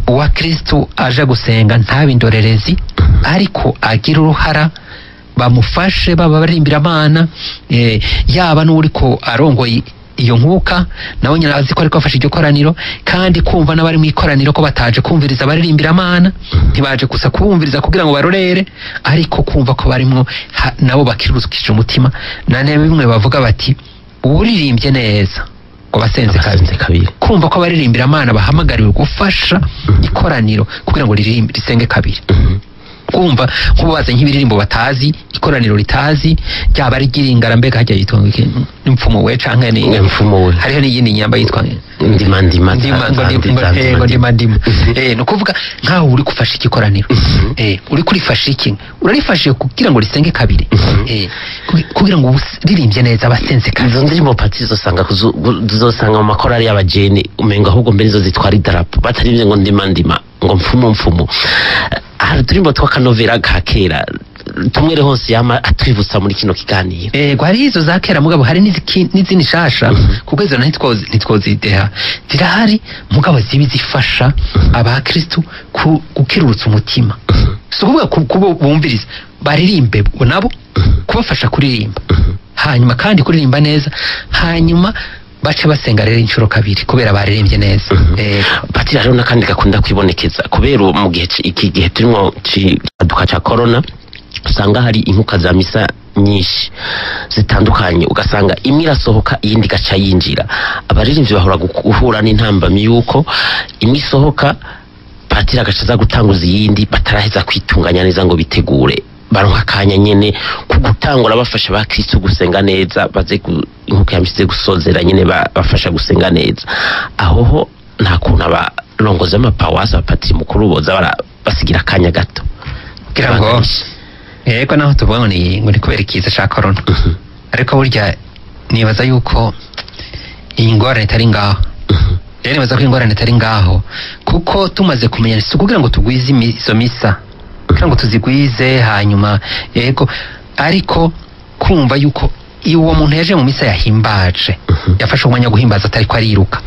uwa Kristo aje gusenga ntabe indorerezi ariko agira uruhara bamufashe baba barimbira Imana yaba n'uriko arongoye iyo nkuka nawe nyina azi ko ariko afashe iryo koraniro kandi kumva n'abari mu ikoraniro ko bataje kumviriza baririmbira Imana ntibaje gusa kumviriza kugira ngo barorere ariko kumva ko barimwo nabo bakiruzukije umutima nane bimwe bavuga bati Uririmbye neza ngo basenze kabiri, kumva ko abaririmbira Imana bahamagariwe gufasha ikoraniro kugira ngo ririmbe risenge kabiri. Kumva nkubaze nk'ibiririmbo batazi, ikoraniro ritazi, ryaba ari giringara mbega hajya yitwa iki, nimfumo we canke ni mfumo we, hariho n'iyindi nyamba yitwa ndima ndima ndima ndima. No kuvuga nkaho uri gufasha ikikoraniro, uri kurifasha iki, urarifashe kugira ngo risenge kabiri, kugira ngo ririmbye neza abasenze kabiri. Izo ndirimbo pati zosanga zosanga mu makorari y'abajene umenga ahubwo mbere izo zitwara idarapo batarivye ngo ndima ndima ngo mfumo mfumo. Hari uturimbo tw'akanovera ka kera tumwere hose yama atwibutsa muri kino kiganiro. Ego hari izo za kera mugabo hari n'izindi shasha, kuko izo ntitwozideha zirahari mugabo zibi zifasha abakristu gukirurutsa umutima. Si ukuvuga kubo bumviriza baririmbe nabo kubafasha kuririmba, hanyuma kandi kuririmba neza, hanyuma bace basenga rero inshuro kabiri kubera baririmbye neza. Patiri hariho n'akandi gakunda kwibonekeza kubera mu gihe iki gihe turimo cyaduka ca corona, usanga hari inkuka za misa nyinshi zitandukanye, ugasanga imwe irasohoka iyindi igaca yinjira. Abaririmbyi bahora guhura n'intambamyi yuko imwe isohoka patiri agaca aza gutanguza iyindi bataraheza kwitunganya neza ngo bitegure, baronka akanya nyene kugutangura bafasha abakristo gusenga neza, baze inkuka yamisize gusozera nyene bafasha gusenga neza. Aho ho nta kuntu abarongozi b'amapawasi abapatiri mukuru boza basigira akanya gato kugira ngo yego naho tuvuga ngo ni kubera ikiza ca corona, ariko burya nibaza yuko iyi ngorane itari ngaho. Rero nibaza ko ingorane itari ngaho kuko tumaze kumenya si kugira ngo tugwize izo misa, kugira ngo tuzigwize hanyuma yego, ariko kumva yuko iyo uwo muntu yaje mu misa yahimbaje, yafashe umwanya wo guhimbaza atari ko ariruka.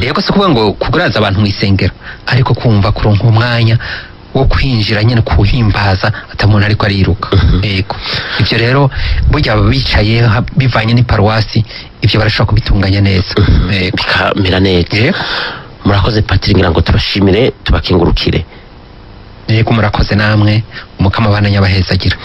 Yego si kuvuga ngo kuguraza abantu mu isengero, ariko kumva kuronka umwanya wo kwinjira nyene kuhimbaza atamuntu ariko ariruka. Yego ivyo rero burya bicaye bivanye n'iparuwasi ivyo barashobora kubitunganya neza, bikamera neza. Murakoze patiri, ngira ngo tubashimire tubakengurukire. Yego murakoze namwe, umukama abana nyabahezagira.